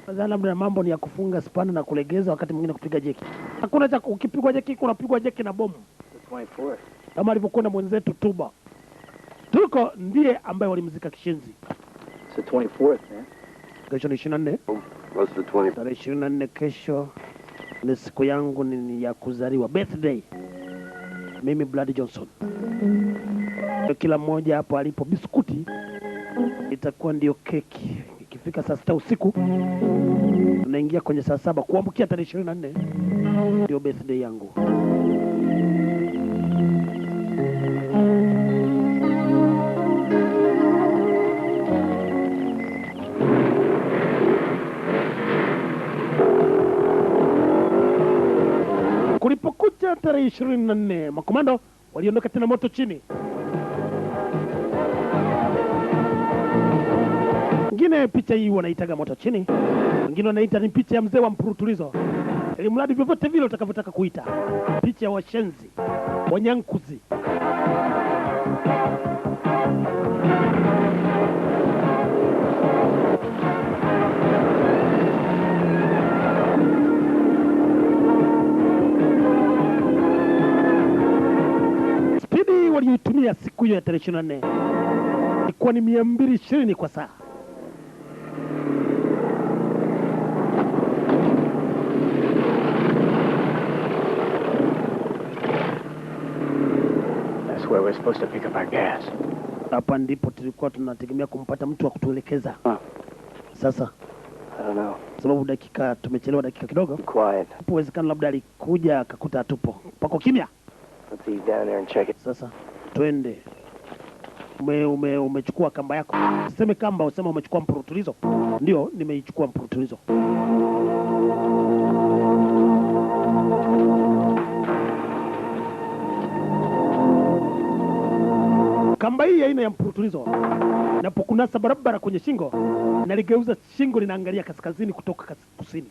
Nadhani labda mambo ni ya kufunga spana na kulegeza, wakati mwingine kupiga jeki. Hakuna cha ukipigwa jeki, unapigwa jeki na bomu. 24. Kama alivyokuwa na mwenzetu Tuba. Tuko ndiye ambaye walimzika kishenzi. It's the 24th, man. Kesho ni 24. What's the 20? Tarehe 24 kesho ni siku yangu ni ya kuzaliwa, birthday. Mimi Blood Johnson. Kila mmoja hapo alipo biskuti itakuwa ndio keki. Ikifika saa 6 usiku tunaingia kwenye saa 7 kuamkia tarehe 24 ndio birthday yangu. Kulipokucha tarehe 24 makomando waliondoka tena moto chini. Wengine picha hii wanaitaga moto chini, wengine wanaita ni picha ya mzee wa mpurutulizo. Ili mradi vyovyote vile utakavyotaka kuita, picha ya washenzi, wanyankuzi. Spidi walioitumia siku hiyo ya tarehe 24 ilikuwa ni 220 kwa saa. That's where we're supposed to pick up our gas. Hapa ndipo tulikuwa tunategemea kumpata mtu wa kutuelekeza. Sasa I don't know. Sababu dakika tumechelewa dakika kidogo. Quiet. Hapo uwezekano labda alikuja akakuta hatupo. Pako kimya. Let's ease down there and check it. Sasa twende. Umechukua kamba yako. Useme kamba, useme umechukua mpurutulizo. Ndio, nimeichukua mpurutulizo. Kamba hii aina ya mpurutulizo inapokunasa barabara kwenye shingo, naligeuza shingo linaangalia kaskazini kutoka kusini.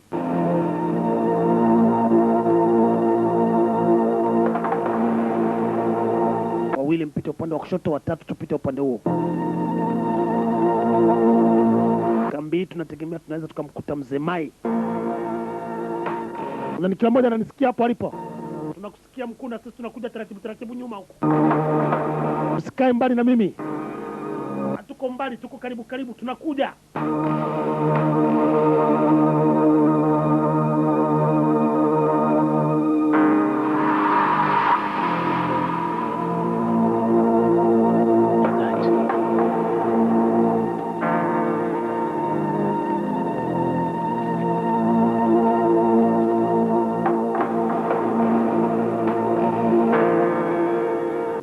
mpite upande wa kushoto, watatu tupite upande huo. Kambi tunategemea tunaweza tukamkuta mzee Mai. Na kila mmoja ananisikia hapo alipo. Tunakusikia mkuu, na sisi tunakuja taratibu taratibu nyuma huko. Usikae mbali na mimi. Hatuko mbali, tuko karibu karibu, tunakuja.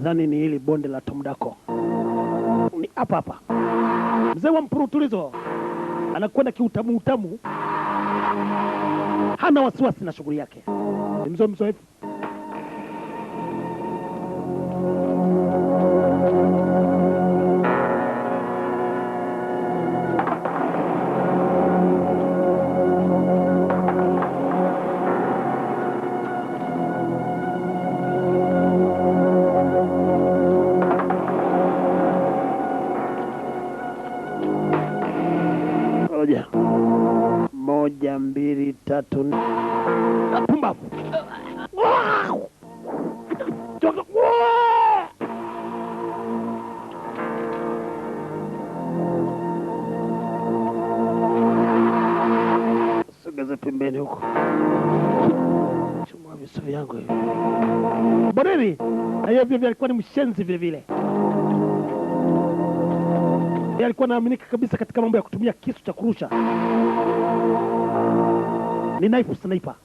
Nadhani ni hili bonde la Tomdako. Ni hapa hapa. Mzee wa mpurutulizo anakwenda kiutamu utamu. Hana wasiwasi na shughuli yake. Ni mzee mzoefu. Moja, mbili, tatu. Pumbavu. Sogeza pembeni huko. Chuma visu vyangu hivi. Boneri, na yeye vile alikuwa ni mshenzi vile vile. Yeye alikuwa anaaminika kabisa katika mambo ya kutumia kisu cha kurusha. Ni knife sniper.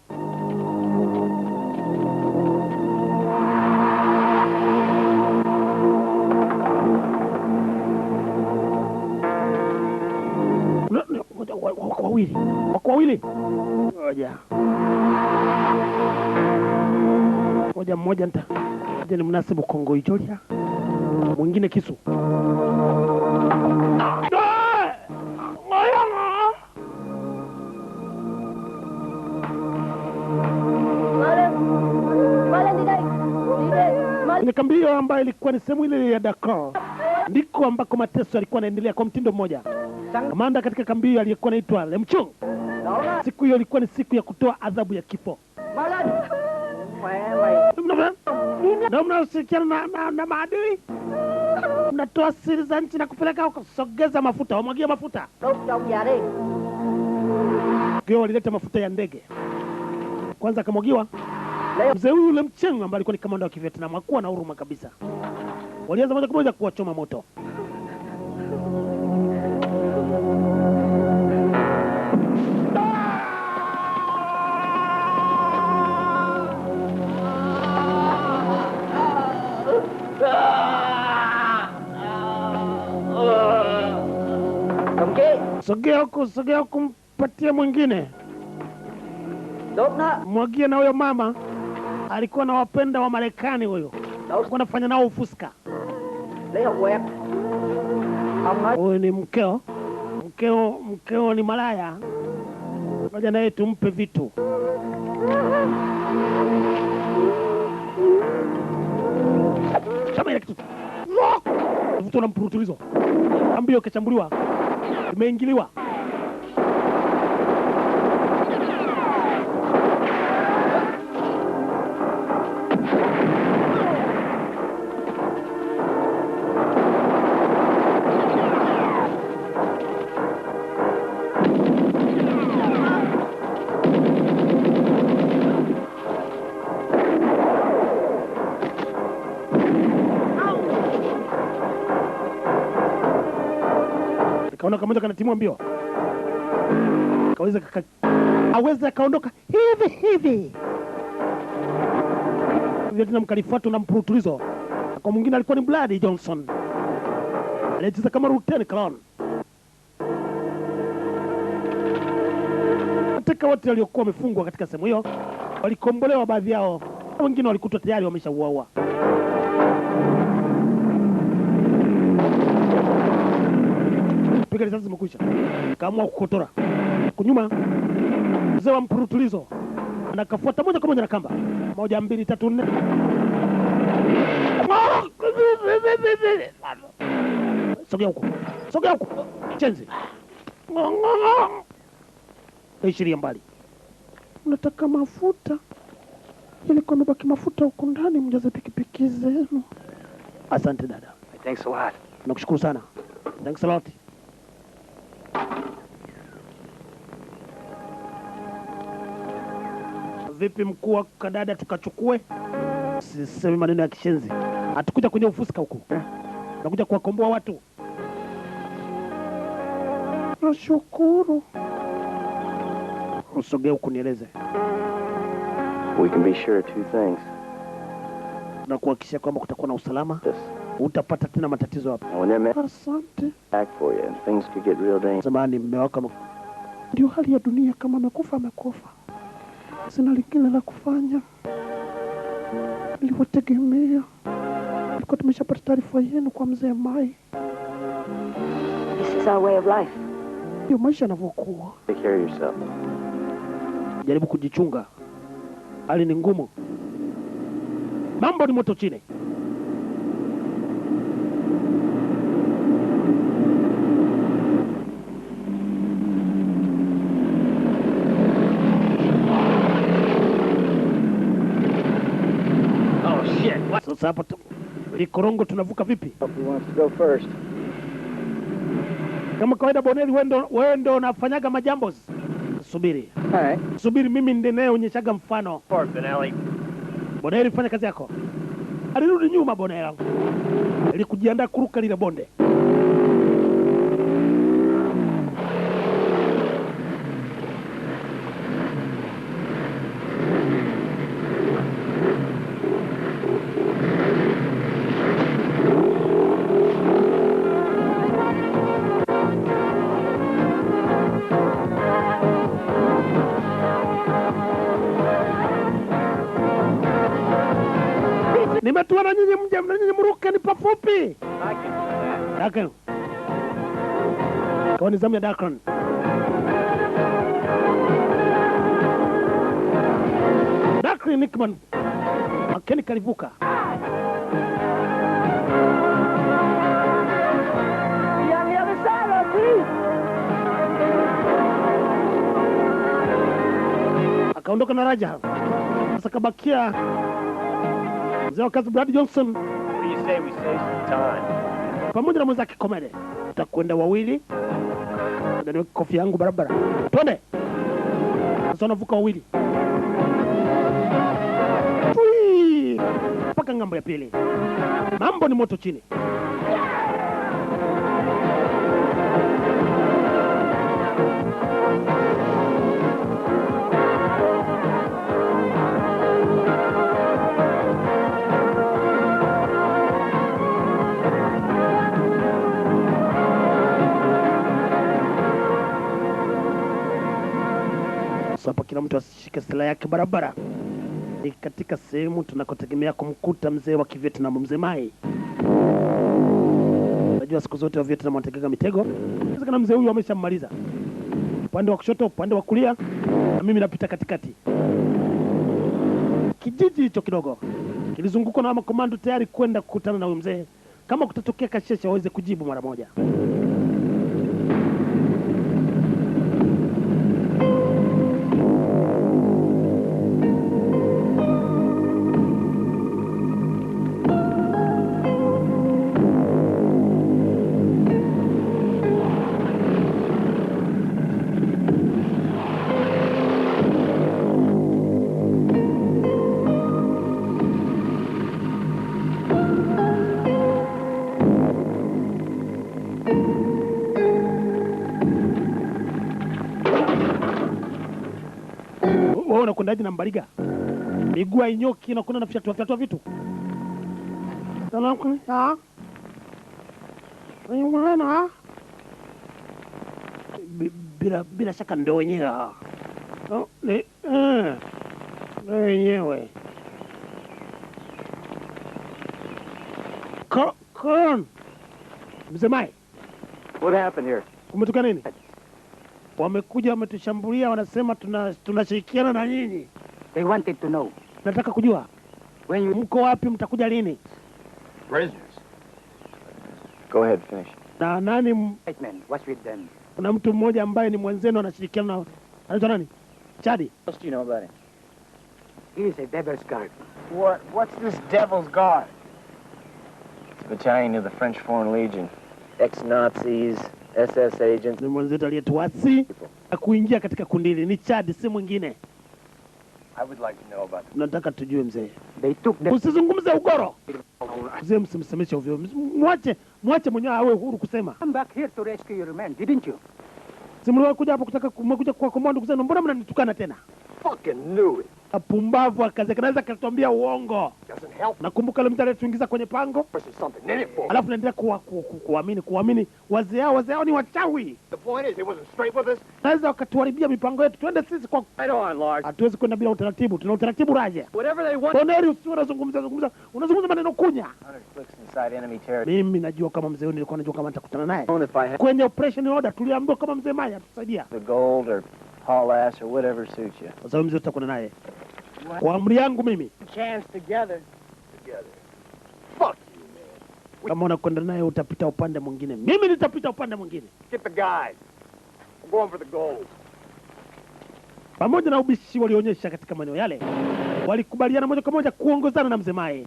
Wako wawili. Ngoja mmoja nita. Ni mnasibu Kongo Ijolia. Mwingine kisu. Ni kambi hiyo ambayo ilikuwa ni sehemu ile ya Dakar. Ndiko ambako mateso yalikuwa yanaendelea kwa mtindo mmoja. Kamanda katika kambi hiyo aliyekuwa anaitwa Lemchung. Siku hiyo ilikuwa ni siku ya kutoa adhabu ya kifo. Na mnashirikiana na maadui. Mnatoa siri za nchi na kupeleka huko. Sogeza mafuta, wamwagie mafuta. Kwa walileta mafuta ya ndege. Kwanza akamwagiwa mzee huyu Lemchung ambaye alikuwa ni kamanda wa Kivietnam, hakuwa na huruma kabisa. Walianza moja kwa moja kuwachoma moto. Sogea huko, mpatie mwingine. Mwagie na huyo mama. Alikuwa na wapenda wa Marekani huyo. Alikuwa anafanya nao ufuska. Huyu ni mkeo. Mkeo ni malaya. Ngoja naye tumpe vitu. Chama ile kitu. Mtu na mpurutulizo. Ambio kachambuliwa. Imeingiliwa. Kaona kama kanatimua mbio. Kaweza aweza kaondoka hivi hivi. Vietnam kalifuatwa na mpurutulizo. Kwa mwingine alikuwa ni Bloody Johnson. Alicheza kama Lieutenant Colonel. Mateka wote waliokuwa wamefungwa katika sehemu hiyo walikombolewa baadhi yao, wengine walikutwa tayari wameshauawa. Piga risasi zimekwisha. Kaamua kukotora. Kunyuma mzee wa mpurutulizo anakafuata moja kwa moja na kamba. 1 2 3 4. Sogea huko. Sogea huko. Chenzi. Ishiria mbali. Unataka mafuta? Ilikuwa imebaki mafuta huko ndani, mjaze pikipiki zenu. Asante dada. Thanks a lot. Nakushukuru sana. Thanks a lot. Vipi mkuu wa kadada tukachukue? Sisemi maneno ya kishenzi. Hatukuja kwenye ufuska huku. Nakuja kuwakomboa watu. Nashukuru. Usogee huku nieleze. We can be sure of two things. Na kuhakikisha kwamba kutakuwa na usalama. Utapata tena matatizo hapa. Asante. Back for you and things could get real dangerous. Zamani mume wako ndio hali ya dunia, kama amekufa amekufa. Sina lingine la kufanya. Niliwategemea. Tulikuwa tumeshapata taarifa yenu kwa mzee Mai. This is our way of life. Ndio maisha yanavyokuwa. Take care of yourself. Jaribu kujichunga. Hali ni ngumu. Mambo ni moto chini. Oh shit. What? Sasa hapa likorongo tunavuka vipi? Who wants to go first? Kama kawaida Bonelli, wewe ndo unafanyaga majambo. Subiri. All right. Subiri, mimi ndiye nayeonyeshaga mfano. Benelli. Bonelli, fanya kazi yako. Alirudi nyuma Bonelli. Ili kujiandaa kuruka lile bonde. Nimetua na nyinyi mje, na nyinyi mruke, ni pafupi. Dakan. Kwa nizamu ya Dakan. Dakan Nickman. Makeni kalivuka. Akaondoka na Raja. Sasa kabakia mzee wa kazi Brad Johnson. What do you say we save some time? Pamoja na mwenzake Komede. Tutakwenda wawili. Niweke kofia yangu barabara. Twende. Sasa wanavuka wawili. Mpaka ngambo ya pili. Mambo ni moto chini. Hapa kila mtu asishike silaha yake barabara. Ni katika sehemu tunakotegemea kumkuta mzee wa Kivietnam, mzee Mai. Unajua siku zote wa Vietnam wanategeka mitego. Sasa kana mzee huyu ameshamaliza. Upande wa kushoto, upande wa kulia, na mimi napita katikati. Kijiji hicho kidogo kilizungukwa na makomando tayari kwenda kukutana na huyu mzee. Kama kutatokea kasheshe waweze kujibu mara moja. Unakwendaje na mbariga? Miguu hainyoki, unakwenda na fyatua fyatua vitu. Salamu ha. Wewe bila shaka ndio wenyewe. Oh, ni wenyewe. Kon. Mzee Mai. What happened here? Kumetoka nini? Wamekuja wametushambulia, wanasema tunashirikiana na nyinyi. They wanted to know. Nataka kujua. When you mko wapi, mtakuja lini? Prisoners. Go ahead, finish. Na nani White men, what's with them? Kuna mtu mmoja ambaye ni mwenzenu anashirikiana na anaitwa nani? Chadi. What else do you know about him? He is a devil's guard. What's this devil's guard? It's a battalion of the French Foreign Legion. Ex-Nazis, SS agents. Ni mwenzetu aliyetuasi na kuingia katika kundi hili ni Chad, si mwingine. I would like to know about them. Nataka tujue mzee. They took the... Usizungumze ugoro. Mzee msimsemeshe ovyo. Mwache mwenyewe awe huru kusema. Come back here to rescue your men, didn't you? Si mlikuja hapo kutaka kumekuja kwa komando kusema mbona mnanitukana tena? Fucking knew it. Pumbavu akaze kanaweza akatuambia uongo. Doesn't help. Nakumbuka yule mtu aliyetuingiza kwenye pango. Something in it for. Alafu naendelea kuamini wazee hao ni wachawi. The point is he wasn't straight with us. Naweza wakatuharibia mipango yetu. Twende sisi kwa Right on, Lars. Hatuwezi kwenda bila utaratibu. Tuna utaratibu Raja. Whatever they want. Boneri usiwe unazungumza. Unazungumza maneno kunya. 100 clicks inside enemy territory. Mimi najua kama mzee nilikuwa najua kama nitakutana naye. Kwenye operation order tuliambiwa kama mzee Maya atusaidia. The gold or haul ass or whatever suits you. Sasa mzee tutakutana naye. Kwa amri yangu mimi. Chance together. Fuck you, man. Kama unakwenda naye utapita upande mwingine. Mimi nitapita upande mwingine. Get the guide. I'm going for the gold. Pamoja na ubishi walionyesha katika maeneo yale, walikubaliana moja kwa moja kuongozana na mzee Mai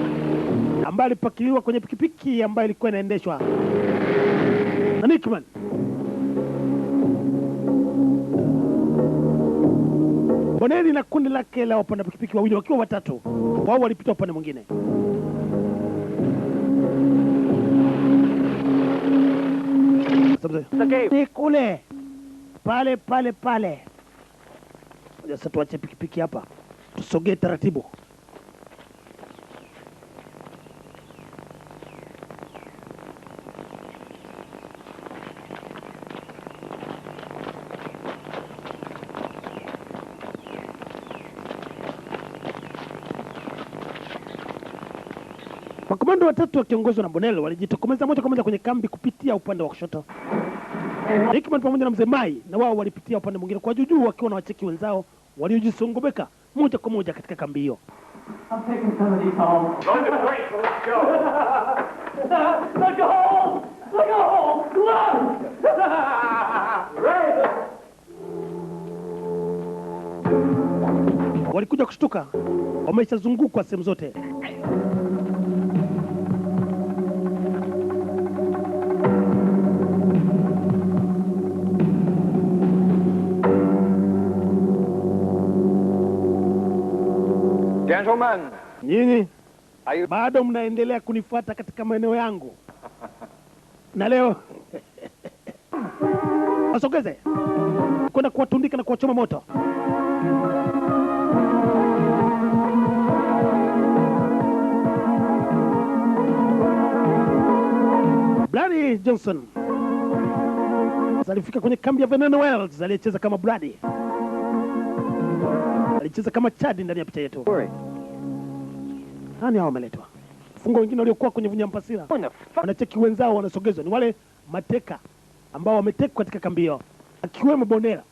ambaye alipakiliwa kwenye pikipiki ambayo ilikuwa inaendeshwa na Nickman. Boneri na kundi lake la wapanda pikipiki wawili wakiwa watatu, wao walipita upande mwingine. Ni kule pale pale pale. Sasa tuache pikipiki hapa, tusogee taratibu. Makomando watatu wakiongozwa na Bonello walijitokomeza moja kwa moja kwenye kambi kupitia upande wa kushoto. Rickman pamoja na mzee Mai na wao walipitia upande mwingine kwa juu wakiwa na wacheki wenzao waliojisongobeka moja kwa moja katika kambi hiyo. I'm taking some of these home. Load the brakes, let's go. Look home! Look home! Look! Right. Walikuja kushtuka, wameshazungukwa sehemu zote. Gentlemen, nyinyi bado mnaendelea kunifuata katika maeneo yangu. Na leo wasogeze kwenda kuwatundika na kuwachoma moto. Brady Johnson alifika kwenye kambi ya Vernon Wells, aliyecheza kama Brady. Alicheza kama Chad ndani ya picha yetu. Nani hao wameletwa? Fungo wengine waliokuwa kwenye vunyampasira wanacheki wenzao wanasogezwa, ni wale mateka ambao wametekwa katika kambi hiyo, akiwemo Bonera.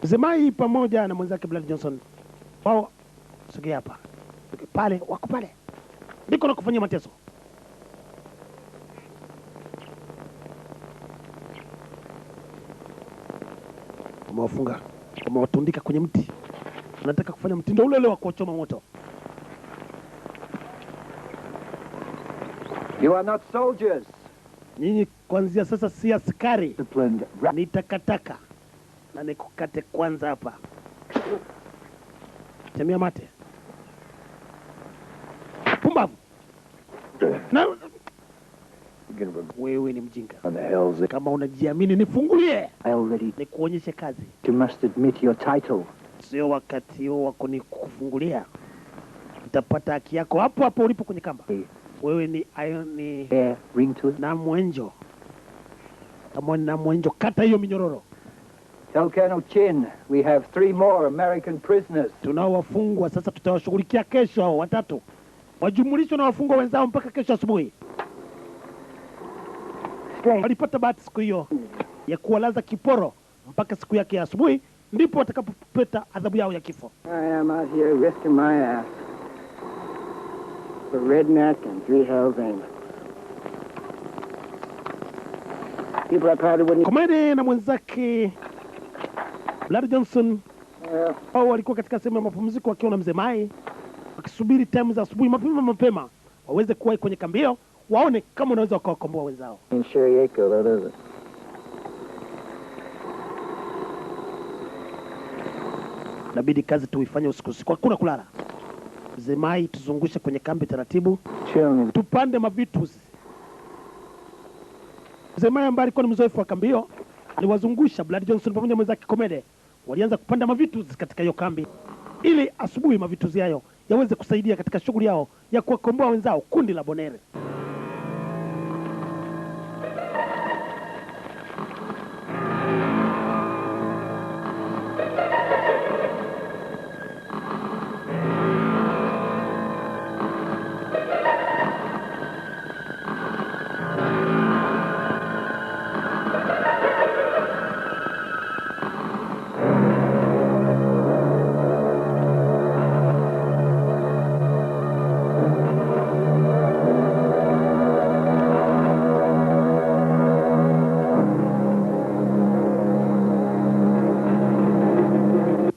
Mzee pamoja na mwenzake Brad Johnson wao sogea hapa. Pale wako pale. Ndiko na kufanyia mateso. Wamewafunga, wamewatundika kwenye mti. Wanataka kufanya mtindo ule ule wa kuchoma moto. You are not soldiers. Nyinyi kuanzia sasa si askari. Ni takataka. Na nikukate kwanza hapa. Temia mate. Pumbavu. Na wewe ni mjinga. Kama unajiamini nifungulie. Nikuonyeshe kazi. You must admit your title. Sio wakati huo wako ni kufungulia. Utapata haki yako hapo hapo ulipo kwenye kamba. Wewe ni ni ring to it. Na mwenjo. Kama na mwenjo kata hiyo minyororo. Tell Colonel Chin we have 3 more American prisoners. Tunao wafungwa sasa, tutawashughulikia kesho hao watatu. Wajumulishwe na wafungwa wenzao mpaka kesho asubuhi. Walipata bahati siku hiyo ya kuwalaza kiporo mpaka siku yake ya asubuhi, ndipo watakapopata adhabu yao ya kifo. I am out here risking my ass for redneck and three Hells Angels. People I probably wouldn't. Komede na mwenzake Blood Johnson wao walikuwa katika sehemu ya mapumziko wakiwa na mzee Mai, wakisubiri time za asubuhi mapema mapema waweze kuwahi kwenye kambi hiyo, waone kama unaweza wakawakomboa wenzao. Ain't Sherry Echo, though, does it? Inabidi kazi tuifanye usiku usiku, hakuna kulala. Mzee Mai tuzungushe kwenye kambi taratibu, tupande mavitu. Mzee Mai ambaye alikuwa ni mzoefu wa kambi hiyo aliwazungusha Blood Johnson pamoja na mwenzake Komede. Walianza kupanda mavitu katika hiyo kambi ili asubuhi mavituzi hayo yaweze kusaidia katika shughuli yao ya kuwakomboa wenzao kundi la Bonere.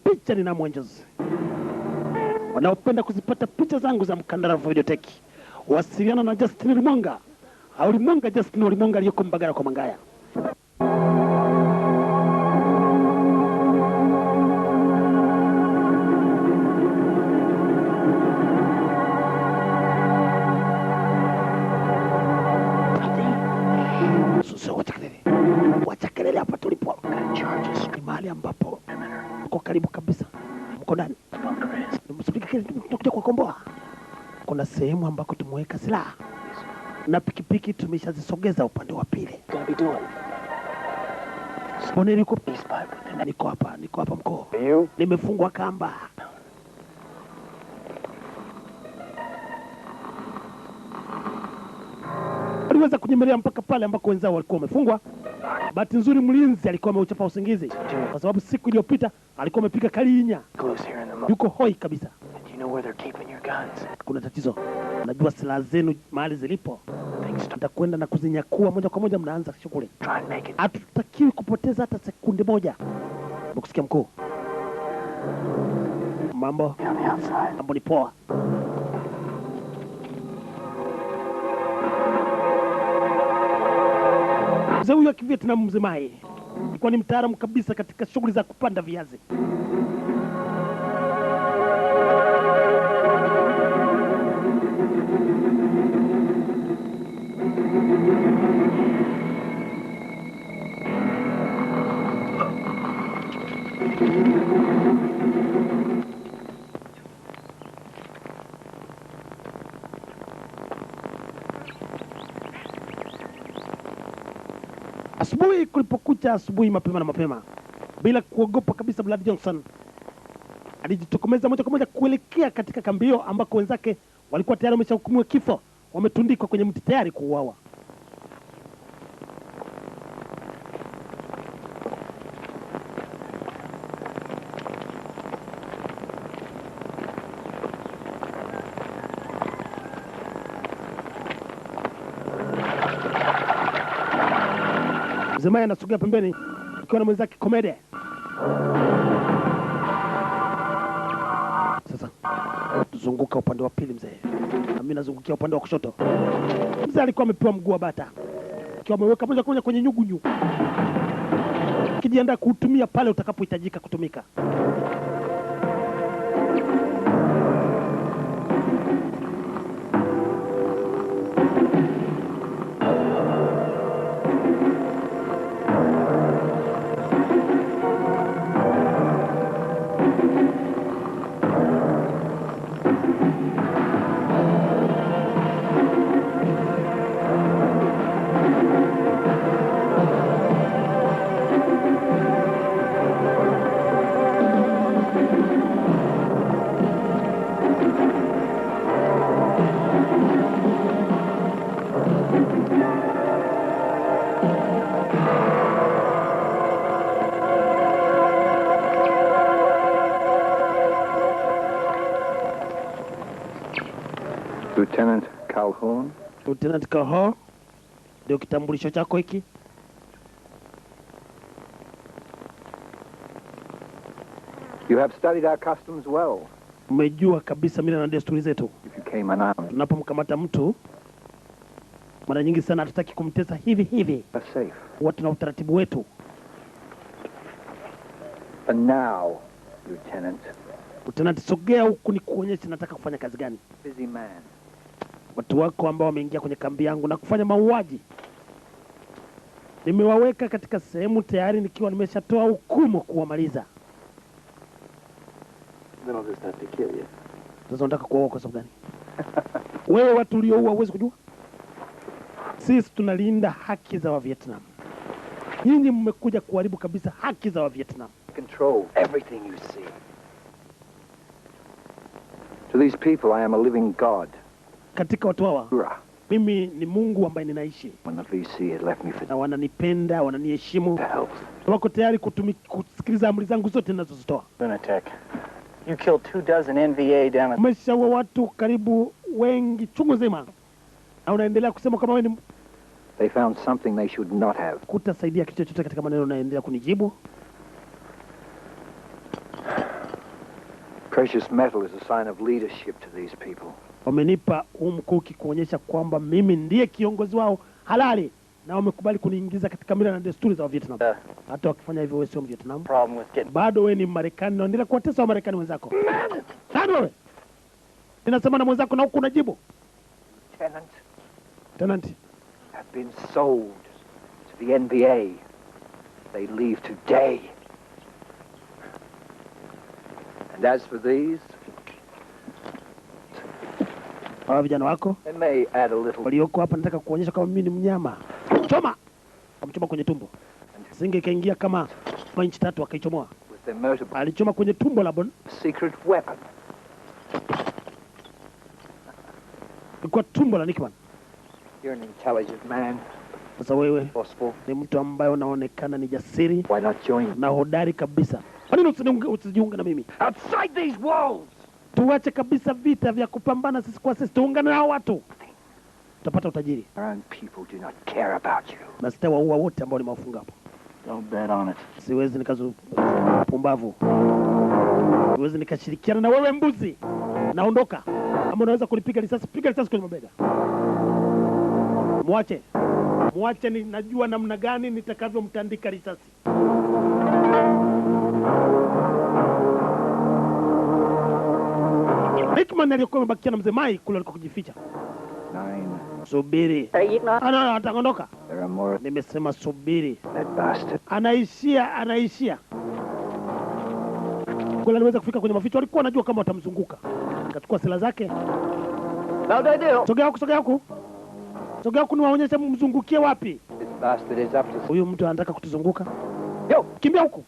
Picha ni Namu Angels. Wanaopenda kuzipata picha zangu za Mkandara Videotech, wasiliana na Justin Limonga au Limonga Justin Limonga aliyoko Mbagala kwa Mangaya. Sasa wacha kelele. Wacha kelele hapa tulipo. Ni mahali ambapo mko karibu kabisa. Mko ndani. Msipige kelele, tunakuja kuwakomboa. Kuna sehemu ambako tumeweka silaha na pikipiki tumeshazisogeza upande wa pili. Bonere yuko, niko hapa mkoo. Nimefungwa kamba. Aliweza kunyemelea mpaka pale ambako wenzao walikuwa wamefungwa. Bahati nzuri mlinzi alikuwa ameuchapa usingizi, kwa sababu siku iliyopita alikuwa amepiga kalinya. Yuko hoi kabisa. Kuna tatizo. Najua silaha zenu mahali zilipo. Tutakwenda na kuzinyakua moja kwa moja, mnaanza shughuli. Hatutakiwi kupoteza hata sekunde moja. Mkusikia mkuu? Mambo ni poa. Mzee huyu wa Kivietnam, Mzee Mai, alikuwa ni mtaalamu kabisa katika shughuli za kupanda viazi. Asubuhi kulipokucha, asubuhi mapema na mapema, bila kuogopa kabisa, Blood Johnson alijitokomeza moja kwa moja kuelekea katika kambi hiyo ambako wenzake walikuwa tayari wameshahukumiwa kifo, wametundikwa kwenye mti tayari kuuawa. Mzee Mai anasogea pembeni akiwa na mwenzake Komede. Sasa tuzunguka upande wa pili mzee, na mimi nazungukia upande wa kushoto. Mzee alikuwa amepewa mguu wa bata, akiwa ameweka moja kwa moja kwenye nyugunyu, kijiandaa kuutumia pale utakapohitajika kutumika. Lieutenant Calhoun. Lieutenant Calhoun, ndio kitambulisho chako hiki. You have studied our customs well. Umejua kabisa mila na desturi zetu. If you came unarmed. Tunapomkamata mtu mara nyingi sana hatutaki kumtesa hivi hivi. Safe. Watu na utaratibu wetu. But now, Lieutenant. Lieutenant, sogea huku nikuonyeshe nataka kufanya kazi gani. Busy man. Watu wako ambao wameingia kwenye kambi yangu na kufanya mauaji, nimewaweka katika sehemu tayari nikiwa nimeshatoa hukumu kuwamaliza. Then I'll just have to kill you. Sasa unataka kuua kwa sababu gani? Wewe watu ulioua huwezi kujua? Sisi tunalinda haki za wa Vietnam. Nyinyi mmekuja kuharibu kabisa haki za wa Vietnam. Control everything you see. To these people I am a living god. Katika watu hawa mimi ni Mungu ambaye ninaishi. When the VC had left me for na wananipenda, wananiheshimu. Wako tayari kusikiliza amri zangu zote ninazozitoa. Lunatic. You killed 24 NVA down at... Umeshaua watu karibu wengi chungu nzima. Na unaendelea kusema kama wewe ni... They found something they should not have. Kutasaidia kitu chochote katika maneno unaendelea kunijibu. Precious metal is a sign of leadership to these people. Wamenipa huu mkuki kuonyesha kwamba mimi ndiye kiongozi wao halali, na wamekubali kuniingiza katika mila na desturi za Vietnam. Hata wakifanya hivyo wewe sio Mvietnam. Bado wewe ni Marekani na unaendelea kuwatesa wa Marekani wenzako. Nani wewe? Ninasema na mwenzako na huku unajibu. Lieutenant. Lieutenant have been sold to the NVA. They leave today. And as for these, hawa vijana wako they may add a little. Walioko hapa nataka kuonyesha kama mimi ni mnyama. Choma! Amchoma kwenye tumbo. Singe kaingia kama inchi 3 akaichomoa. Alichoma kwenye tumbo la bon. Secret weapon. Kwa tumbo la Nickman. You're an intelligent man. Sasa wewe ni mtu ambaye unaonekana ni jasiri. Why not join? Na hodari kabisa. Kwa nini usijiunge na mimi? Outside these walls. Tuache kabisa vita vya kupambana sisi kwa sisi, tuungane na watu. Tutapata utajiri. Our own people do not care about you. Na sitawaua wote ambao nimewafunga hapo. Don't bet on it. Siwezi nikazu pumbavu. Siwezi nikashirikiana na wewe mbuzi. Naondoka. Kama unaweza kulipiga risasi, piga risasi kwenye mabega. Muache. Muache, ninajua namna gani nitakavyomtandika risasi. Rickman alikuwa amebakia na mzee Mai kule alikokujificha. 9. Subiri. Ana ataondoka. Nimesema subiri. That bastard. Anaishia. Kule aliweza kufika kwenye maficho, alikuwa anajua kama watamzunguka. Akachukua silaha zake. Sogea huku, sogea huku. Sogea huku niwaonyeshe mzungukie wapi. This bastard is up to... Huyu mtu anataka kutuzunguka. Yo, kimbia huku.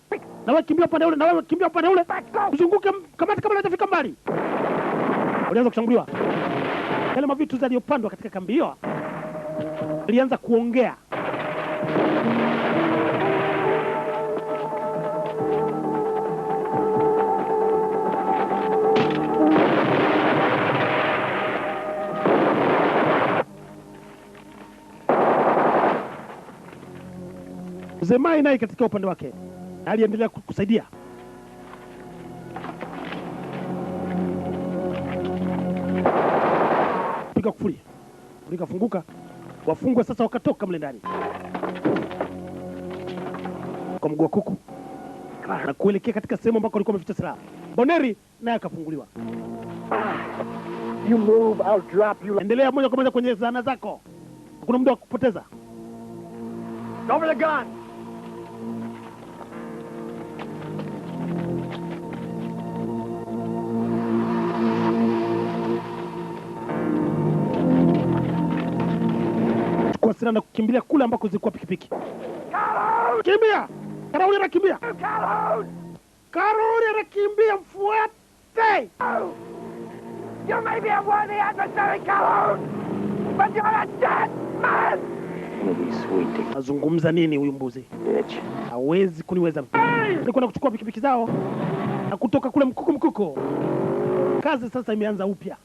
Na wewe kimbia upande ule, na wewe kimbia upande ule. Mzunguke kamati kama hajafika mbali. Walianza kushambuliwa. Yale mavitu yaliyopandwa katika kambi hiyo ilianza kuongea. Mzee Mai naye katika upande wake aliendelea kusaidia. Piga kufuli. Likafunguka. Wafungwa sasa wakatoka mle ndani. Kwa mguu wa kuku. Na kuelekea katika sehemu ambako walikuwa wameficha silaha. Boneri naye akafunguliwa. You move, I'll drop you. Endelea moja kwa moja kwenye zana zako. Kuna muda wa kupoteza. Over the gun. Chukua silaha na kukimbilia kule ambako zilikuwa pikipiki. Kimbia! Karoli anakimbia. Karoli anakimbia, mfuate. You may be a worthy adversary, Calhoun, but you're a dead man. Azungumza nini huyu mbuzi? Hawezi kuniweza. Nilikuwa nakuchukua pikipiki zao na kutoka kule mkuku mkuku. Kazi sasa imeanza upya.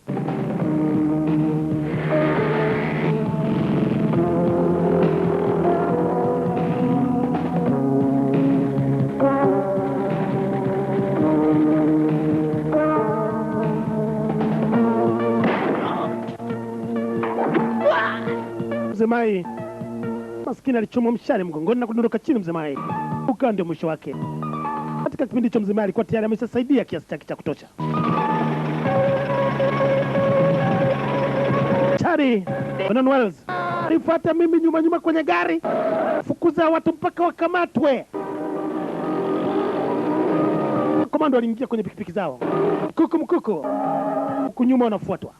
Mzee Mai maskini alichomwa mshale mgongoni na kudondoka chini. Mzee Mai ukawa ndio mwisho wake. Katika kipindi hicho Mzee Mai alikuwa tayari ameshasaidia kiasi chake cha kutosha. Chari Vernon Wells, nifuate mimi nyuma nyuma kwenye gari, fukuza watu mpaka wakamatwe. Komando aliingia kwenye pikipiki zao, mkuku mkuku, huku nyuma wanafuatwa.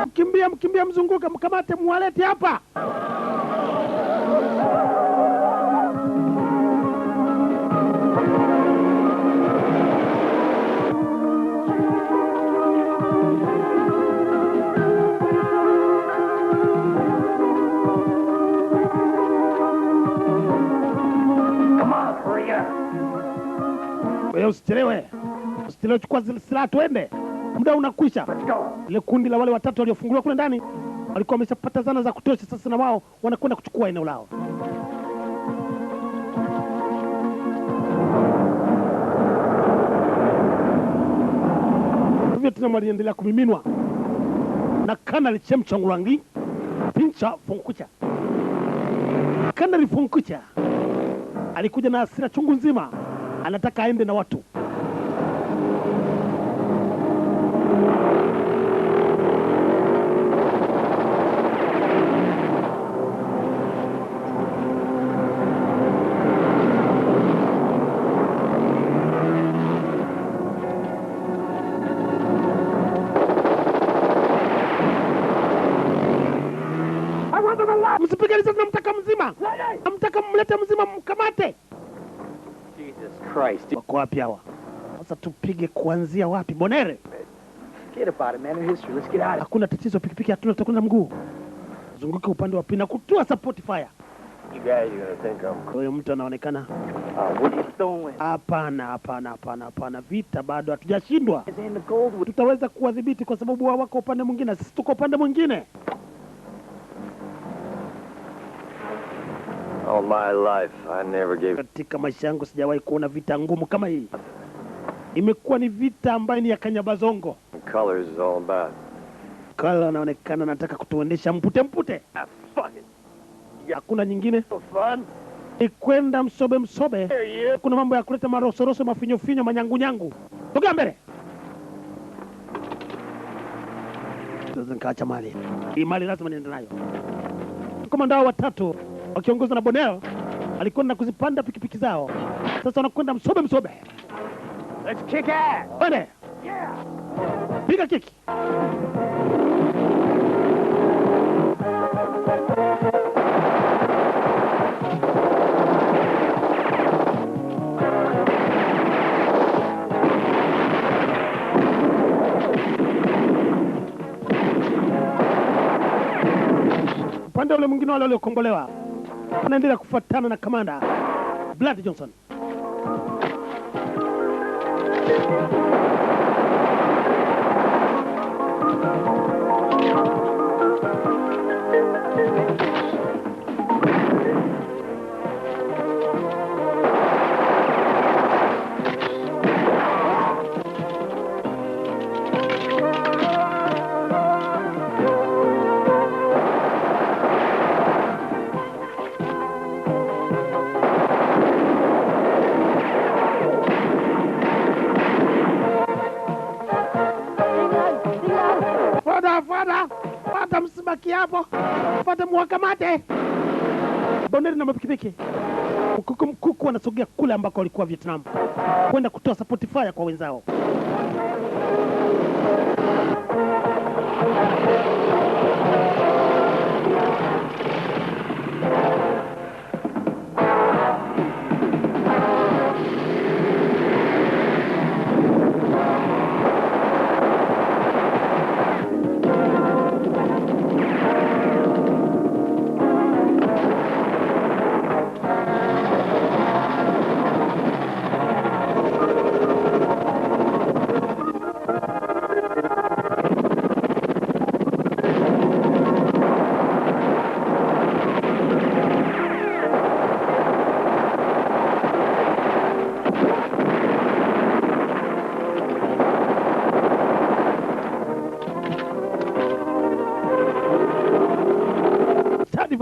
Mkimbia, mkimbia, mzunguka, mkamate, mwalete hapa. Come on, hurry up. Wewe usichelewe, usichelewe, chukua silaha tuende, muda unakwisha. Let's go. Ile kundi la wale watatu waliofunguliwa kule ndani walikuwa wameshapata zana za kutosha, sasa na wao wanakwenda kuchukua eneo lao. Vietnam waliendelea kumiminwa na Kanali Chem Chongrangi Pincha Fonkucha. Kanali Fonkucha alikuja na hasira chungu nzima, anataka aende na watu. Msipige risasi, namtaka mzima. Namtaka mlete mzima, mkamate. Jesus Christ. Wako wapi hawa? Sasa tupige kuanzia wapi? Bonere. Forget about it, man. They're history. Let's get out of here. Hakuna tatizo, pikipiki hatuna, tutakwenda mguu. Zunguka upande wa pili na kutoa support fire. You guys are gonna think I'm Kwa hiyo mtu anaonekana What are you doing? hapana, hapana, hapana, hapana. Vita bado hatujashindwa. Is in the gold. Tutaweza kuwadhibiti kwa sababu wao wako upande mwingine, sisi tuko upande mwingine. All my life, I never gave Katika maisha yangu sijawahi kuona vita ngumu kama hii. Imekuwa ni vita ambayo ni ya kanyabazongo. colors is all about. Kala anaonekana anataka kutuendesha mpute mpute. Ah, fuck it. Hakuna nyingine, Fun. ni kwenda msobe msobe. Kuna mambo ya kuleta marosoroso, mafinyofinyo, manyangunyangu. Sogea mbele. Sasa nikaacha mali. Hii mali lazima niende nayo. Komanda hao watatu wakiongozwa na Bonel alikwenda kuzipanda pikipiki zao. Sasa wanakwenda msobe msobe. Let's kick ass. Twende. Piga kiki. Upande ule mwingine wale waliokombolewa wanaendelea kufuatana na kamanda Blood Johnson. Fada, fada, fada, msibaki hapo, fada mwakamate. Boneri na mapikipiki mkuku mkuku wanasogea kule ambako walikuwa Vietnam kwenda kutoa support fire kwa wenzao.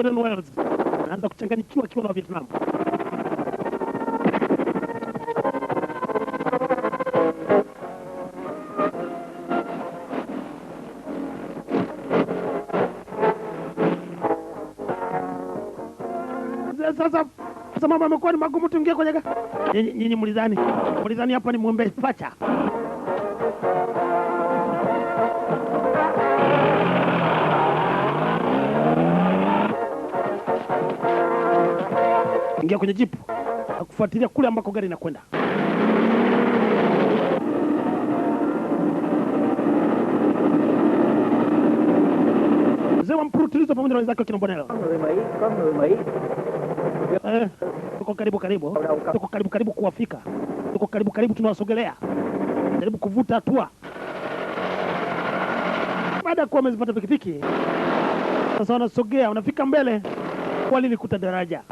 Vernon Wells anaanza kuchanganyikiwa akiwa na Vietnam. Sasa mambo yamekuwa ni magumu, tuingie kwenye nyinyi mlidhani. Mlidhani hapa ni mwembe pacha. Ingia kwenye jeep na kufuatilia kule ambako gari inakwenda. Mzee wa Mpurutilizo pamoja na wenzake wakina Bonelo. Tuko karibu karibu. Tuko karibu karibu kuwafika. Tuko karibu karibu tunawasogelea. Jaribu kuvuta hatua. Baada ya kuwa wamezipata pikipiki, sasa wanasogea, wanafika mbele, walilikuta daraja.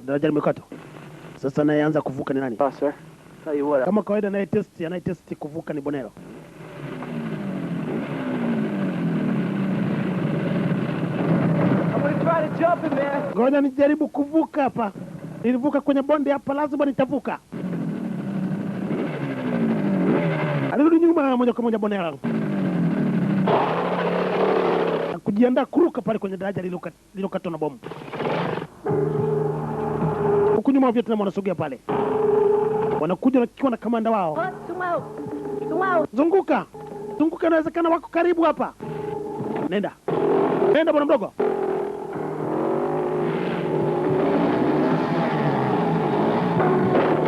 Daraja limekatwa. Sasa anayeanza kuvuka ni nani? Sir. Tell you what. Kama kawaida anayetest kuvuka ni Bonelo. I'm gonna try to jump it, man. Ngoja nijaribu kuvuka hapa. Nilivuka kwenye bonde hapa, lazima nitavuka. Alirudi nyuma moja kwa moja Bonelo. Na kujiandaa kuruka pale kwenye daraja lililokatwa na bomu. Huku nyuma wa Vietnam wanasogea pale. Wanakuja wakiwa na kamanda wao. Zunguka. Zunguka, inawezekana wako karibu hapa. Nenda. Nenda bwana mdogo.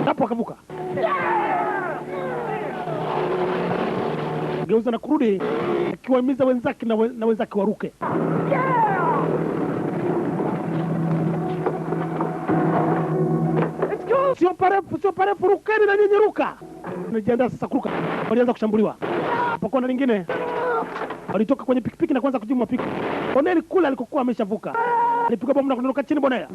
Hapo akavuka. Geuza na kurudi akiwahimiza wenzake na wenzake waruke. Sio parefu, rukeni na nyinyi ruka. Wanajiandaa sasa kuruka. Walianza kushambuliwa. Hapo na lingine. Walitoka kwenye pikipiki na kuanza kujibu mapigo. Boneli kule alikokuwa ameshavuka. Alipiga bomu na kudondoka chini Bonela.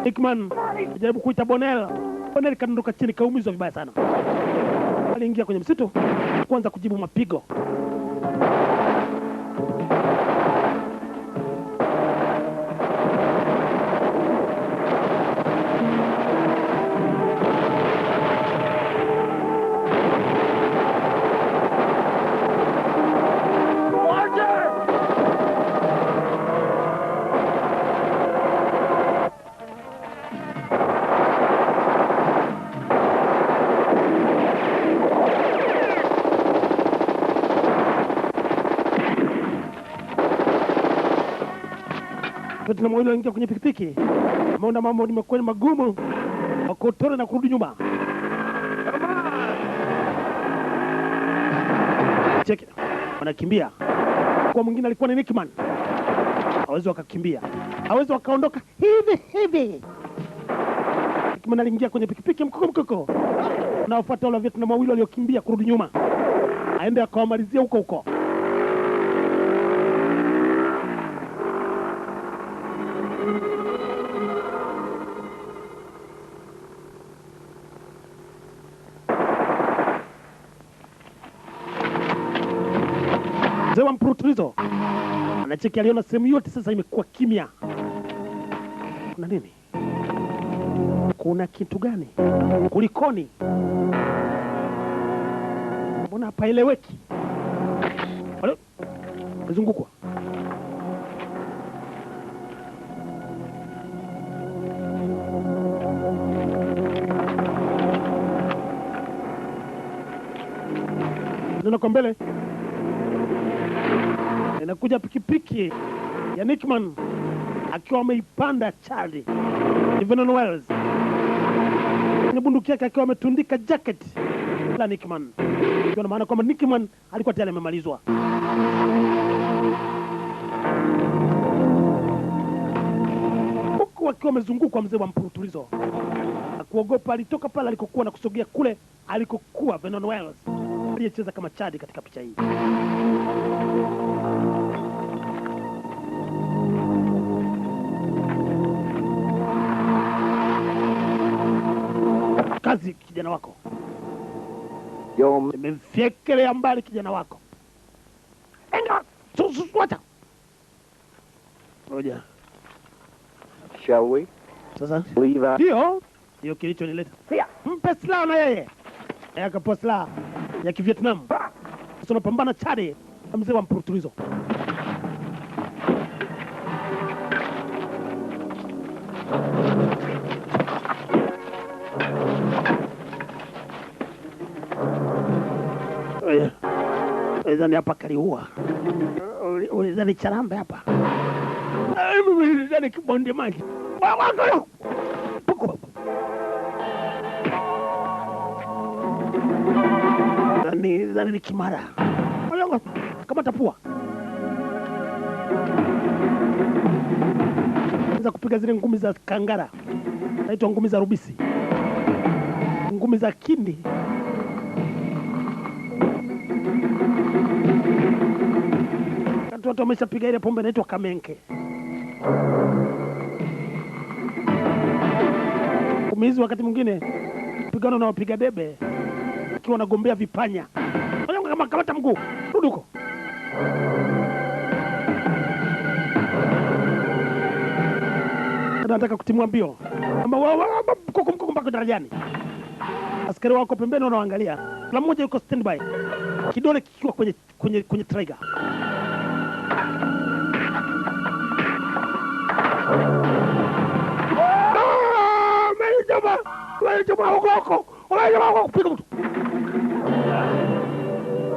Hickman alijaribu kuita Bonela. Boneli kadondoka chini, kaumizwa vibaya sana. Aliingia kwenye msitu kuanza kujibu mapigo. Vietnam wawili waingia kwenye pikipiki. Ameona mambo nimekuwa magumu, wakotore na kurudi nyuma. Cheki. Wanakimbia. Kwa mwingine alikuwa ni Nickman. Hawezi wakakimbia. Hawezi wakaondoka hivi hivi. Nickman aliingia kwenye pikipiki mkoko mkoko. Na wafuata wale Vietnam wawili waliokimbia kurudi nyuma. Aende akawamalizia huko huko. Mzee wa Mpurutilizo anacheki, aliona sehemu yote sasa imekuwa kimya. Kuna nini? Kuna kitu gani? Kulikoni? Mbona hapaeleweki? Halo? Mzungukwa. Nenda kwa mbele. Inakuja pikipiki ya Nickman akiwa ameipanda Charlie Vernon Wells. Ni bunduki yake akiwa ametundika jacket la Nickman. Kwa maana kwamba Nickman alikuwa tayari amemalizwa. Huku akiwa amezungukwa mzee wa Mpurutulizo. Hakuogopa, alitoka pale alikokuwa na kusogea kule alikokuwa Vernon Wells aliyecheza kama Chadi katika picha hii. Kazi kijana wako. Nimemfyekelea mbali kijana wako. Enga, wacha. Ngoja. Shall we? Sasa leave out. Ndio, hiyo kilichonileta. Mpe silaha na yeye. Yeye akapewa silaha ya Kivietnam. Sasa unapambana Chadi na mzee wa Mpurutulizo. Ulizani hapa kaliua. Ulizani charambe hapa. Ulizani kibonde maji. Ulizani ni kimara. Kama tapua. Anza kupiga zile ngumi za kangara. Naitwa ngumi za rubisi. Ngumi za kindi. Watu wameshapiga ile pombe inaitwa kamenke. Umizi wakati mwingine pigano na wapiga debe akiwa wanagombea vipanya. Kama kamata mguu, rudi huko. Anataka kutimua mbio. Ama mkoko mpaka darajani. Askari wako pembeni wanaangalia. Kila mmoja yuko standby. Kidole kikiwa kwenye trigger.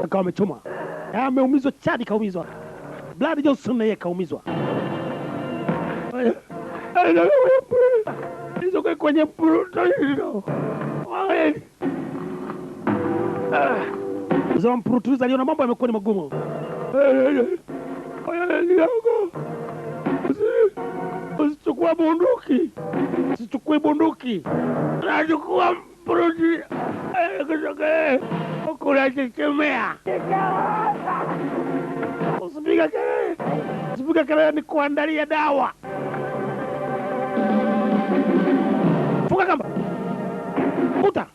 Akawa amechoma. Ameumizwa Chadi kaumizwa. Blood Johnson naye kaumizwa. Hizo kwenye Mpurutulizo. Mzee wa Mpurutulizo aliona mambo yamekuwa ni magumu. Usichukue bunduki. Usichukue bunduki. Nachukua Mpurutulizo. Unatetemea. Usipiga kelele. Usipiga kelele ni kuandalia dawa. Funga kamba. Puta.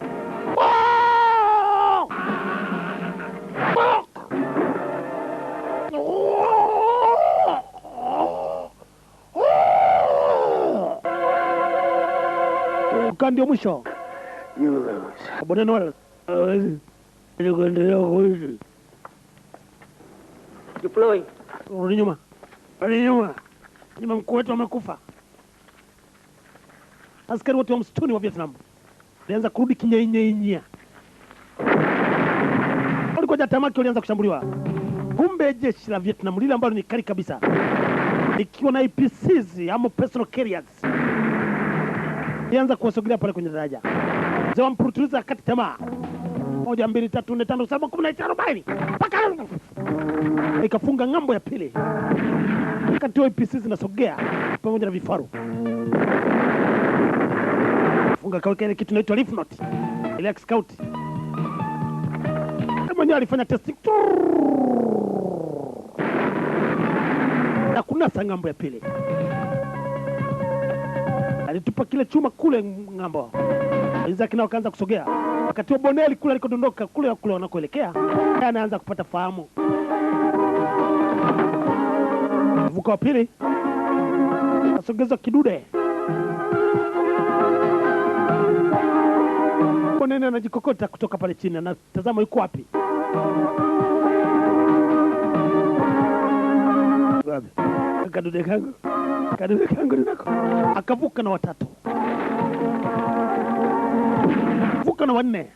Ndio mwisho. You lose. Boneno wala. Nikuendelea kuishi. Deploy. Rudi nyuma. Rudi nyuma. Nyuma mkuu wetu amekufa. Askari wote wa msituni wa Vietnam walianza kurudi kinyainyainya. Walikuwa tamaki walianza kushambuliwa. Kumbe jeshi la Vietnam lile ambalo ni kali kabisa, likiwa na APCs ama personal carriers, ilianza kuwasogelea pale kwenye daraja. Mzee wa Mpurutulizo akati tamaa. 1 2 3 4 5 7 10 40 mpaka ikafunga ng'ambo ya pili. Wakati wa APCs zinasogea pamoja na vifaru. Funga kaweka ile kitu inaitwa leaf note. Ile scout. Mwenyewe alifanya testing na kunasa ng'ambo ya pili. Alitupa kile chuma kule ng'ambo. Wenzake nao kaanza kusogea. Wakati wa Bonelli kule alikodondoka kule kule wanakoelekea, anaanza kupata fahamu. Mvuko wa pili asogezwa kidude. Bonelli anajikokota kutoka pale chini, anatazama yuko wapi. Wapi? Kadude kangu. Kadude kangu nako. Akavuka na watatu. Vuka na wanne.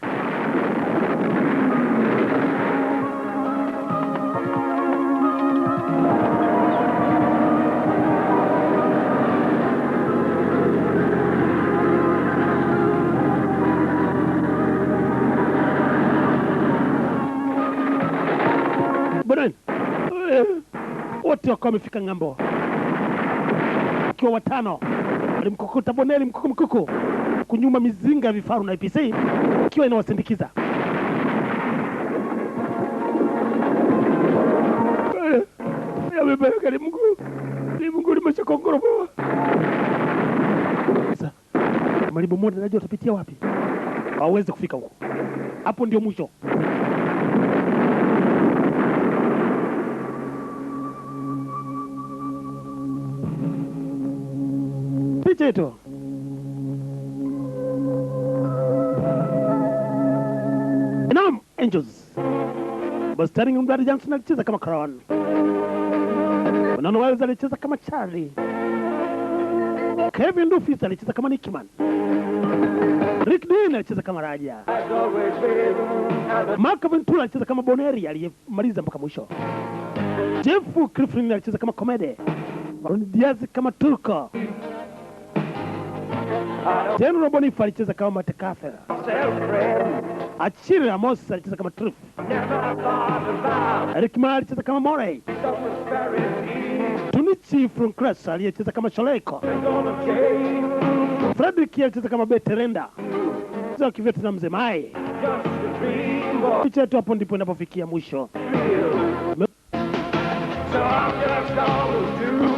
Bwana, wote wakawa wamefika ng'ambo. Wakiwa watano. Walimkukuta Boneri mkuku mkuku kunyuma mizinga vifaru na IPC ikiwa inawasindikiza. Yamebeka ni Mungu. Ni Mungu limeshakongoro baba. Sasa malibomoa daraja utapitia wapi? Hawawezi kufika huko. Hapo ndio mwisho. Picha yetu. Naam, Angels. Starring Brad Johnson alicheza kama Crown. Nono Wells alicheza kama Charlie. Kevin Rufus alicheza kama Nickman. Rick Dean alicheza kama Raja. Mark Ventura alicheza kama Boneri aliyemaliza mpaka mwisho. Jeff Clifford alicheza kama Comede. Ron Diaz kama Turko. General Bonifa alicheza kama Matekafer. Achille Ramos alicheza kama Truth. Eric Ma alicheza kama Morey. Tunichi Francres aliyecheza kama Sholeko. Frederick alicheza kama Beterenda. Za Kivietnam Zemai. Picha yetu hapo ndipo inapofikia mwisho. So I'm just gonna do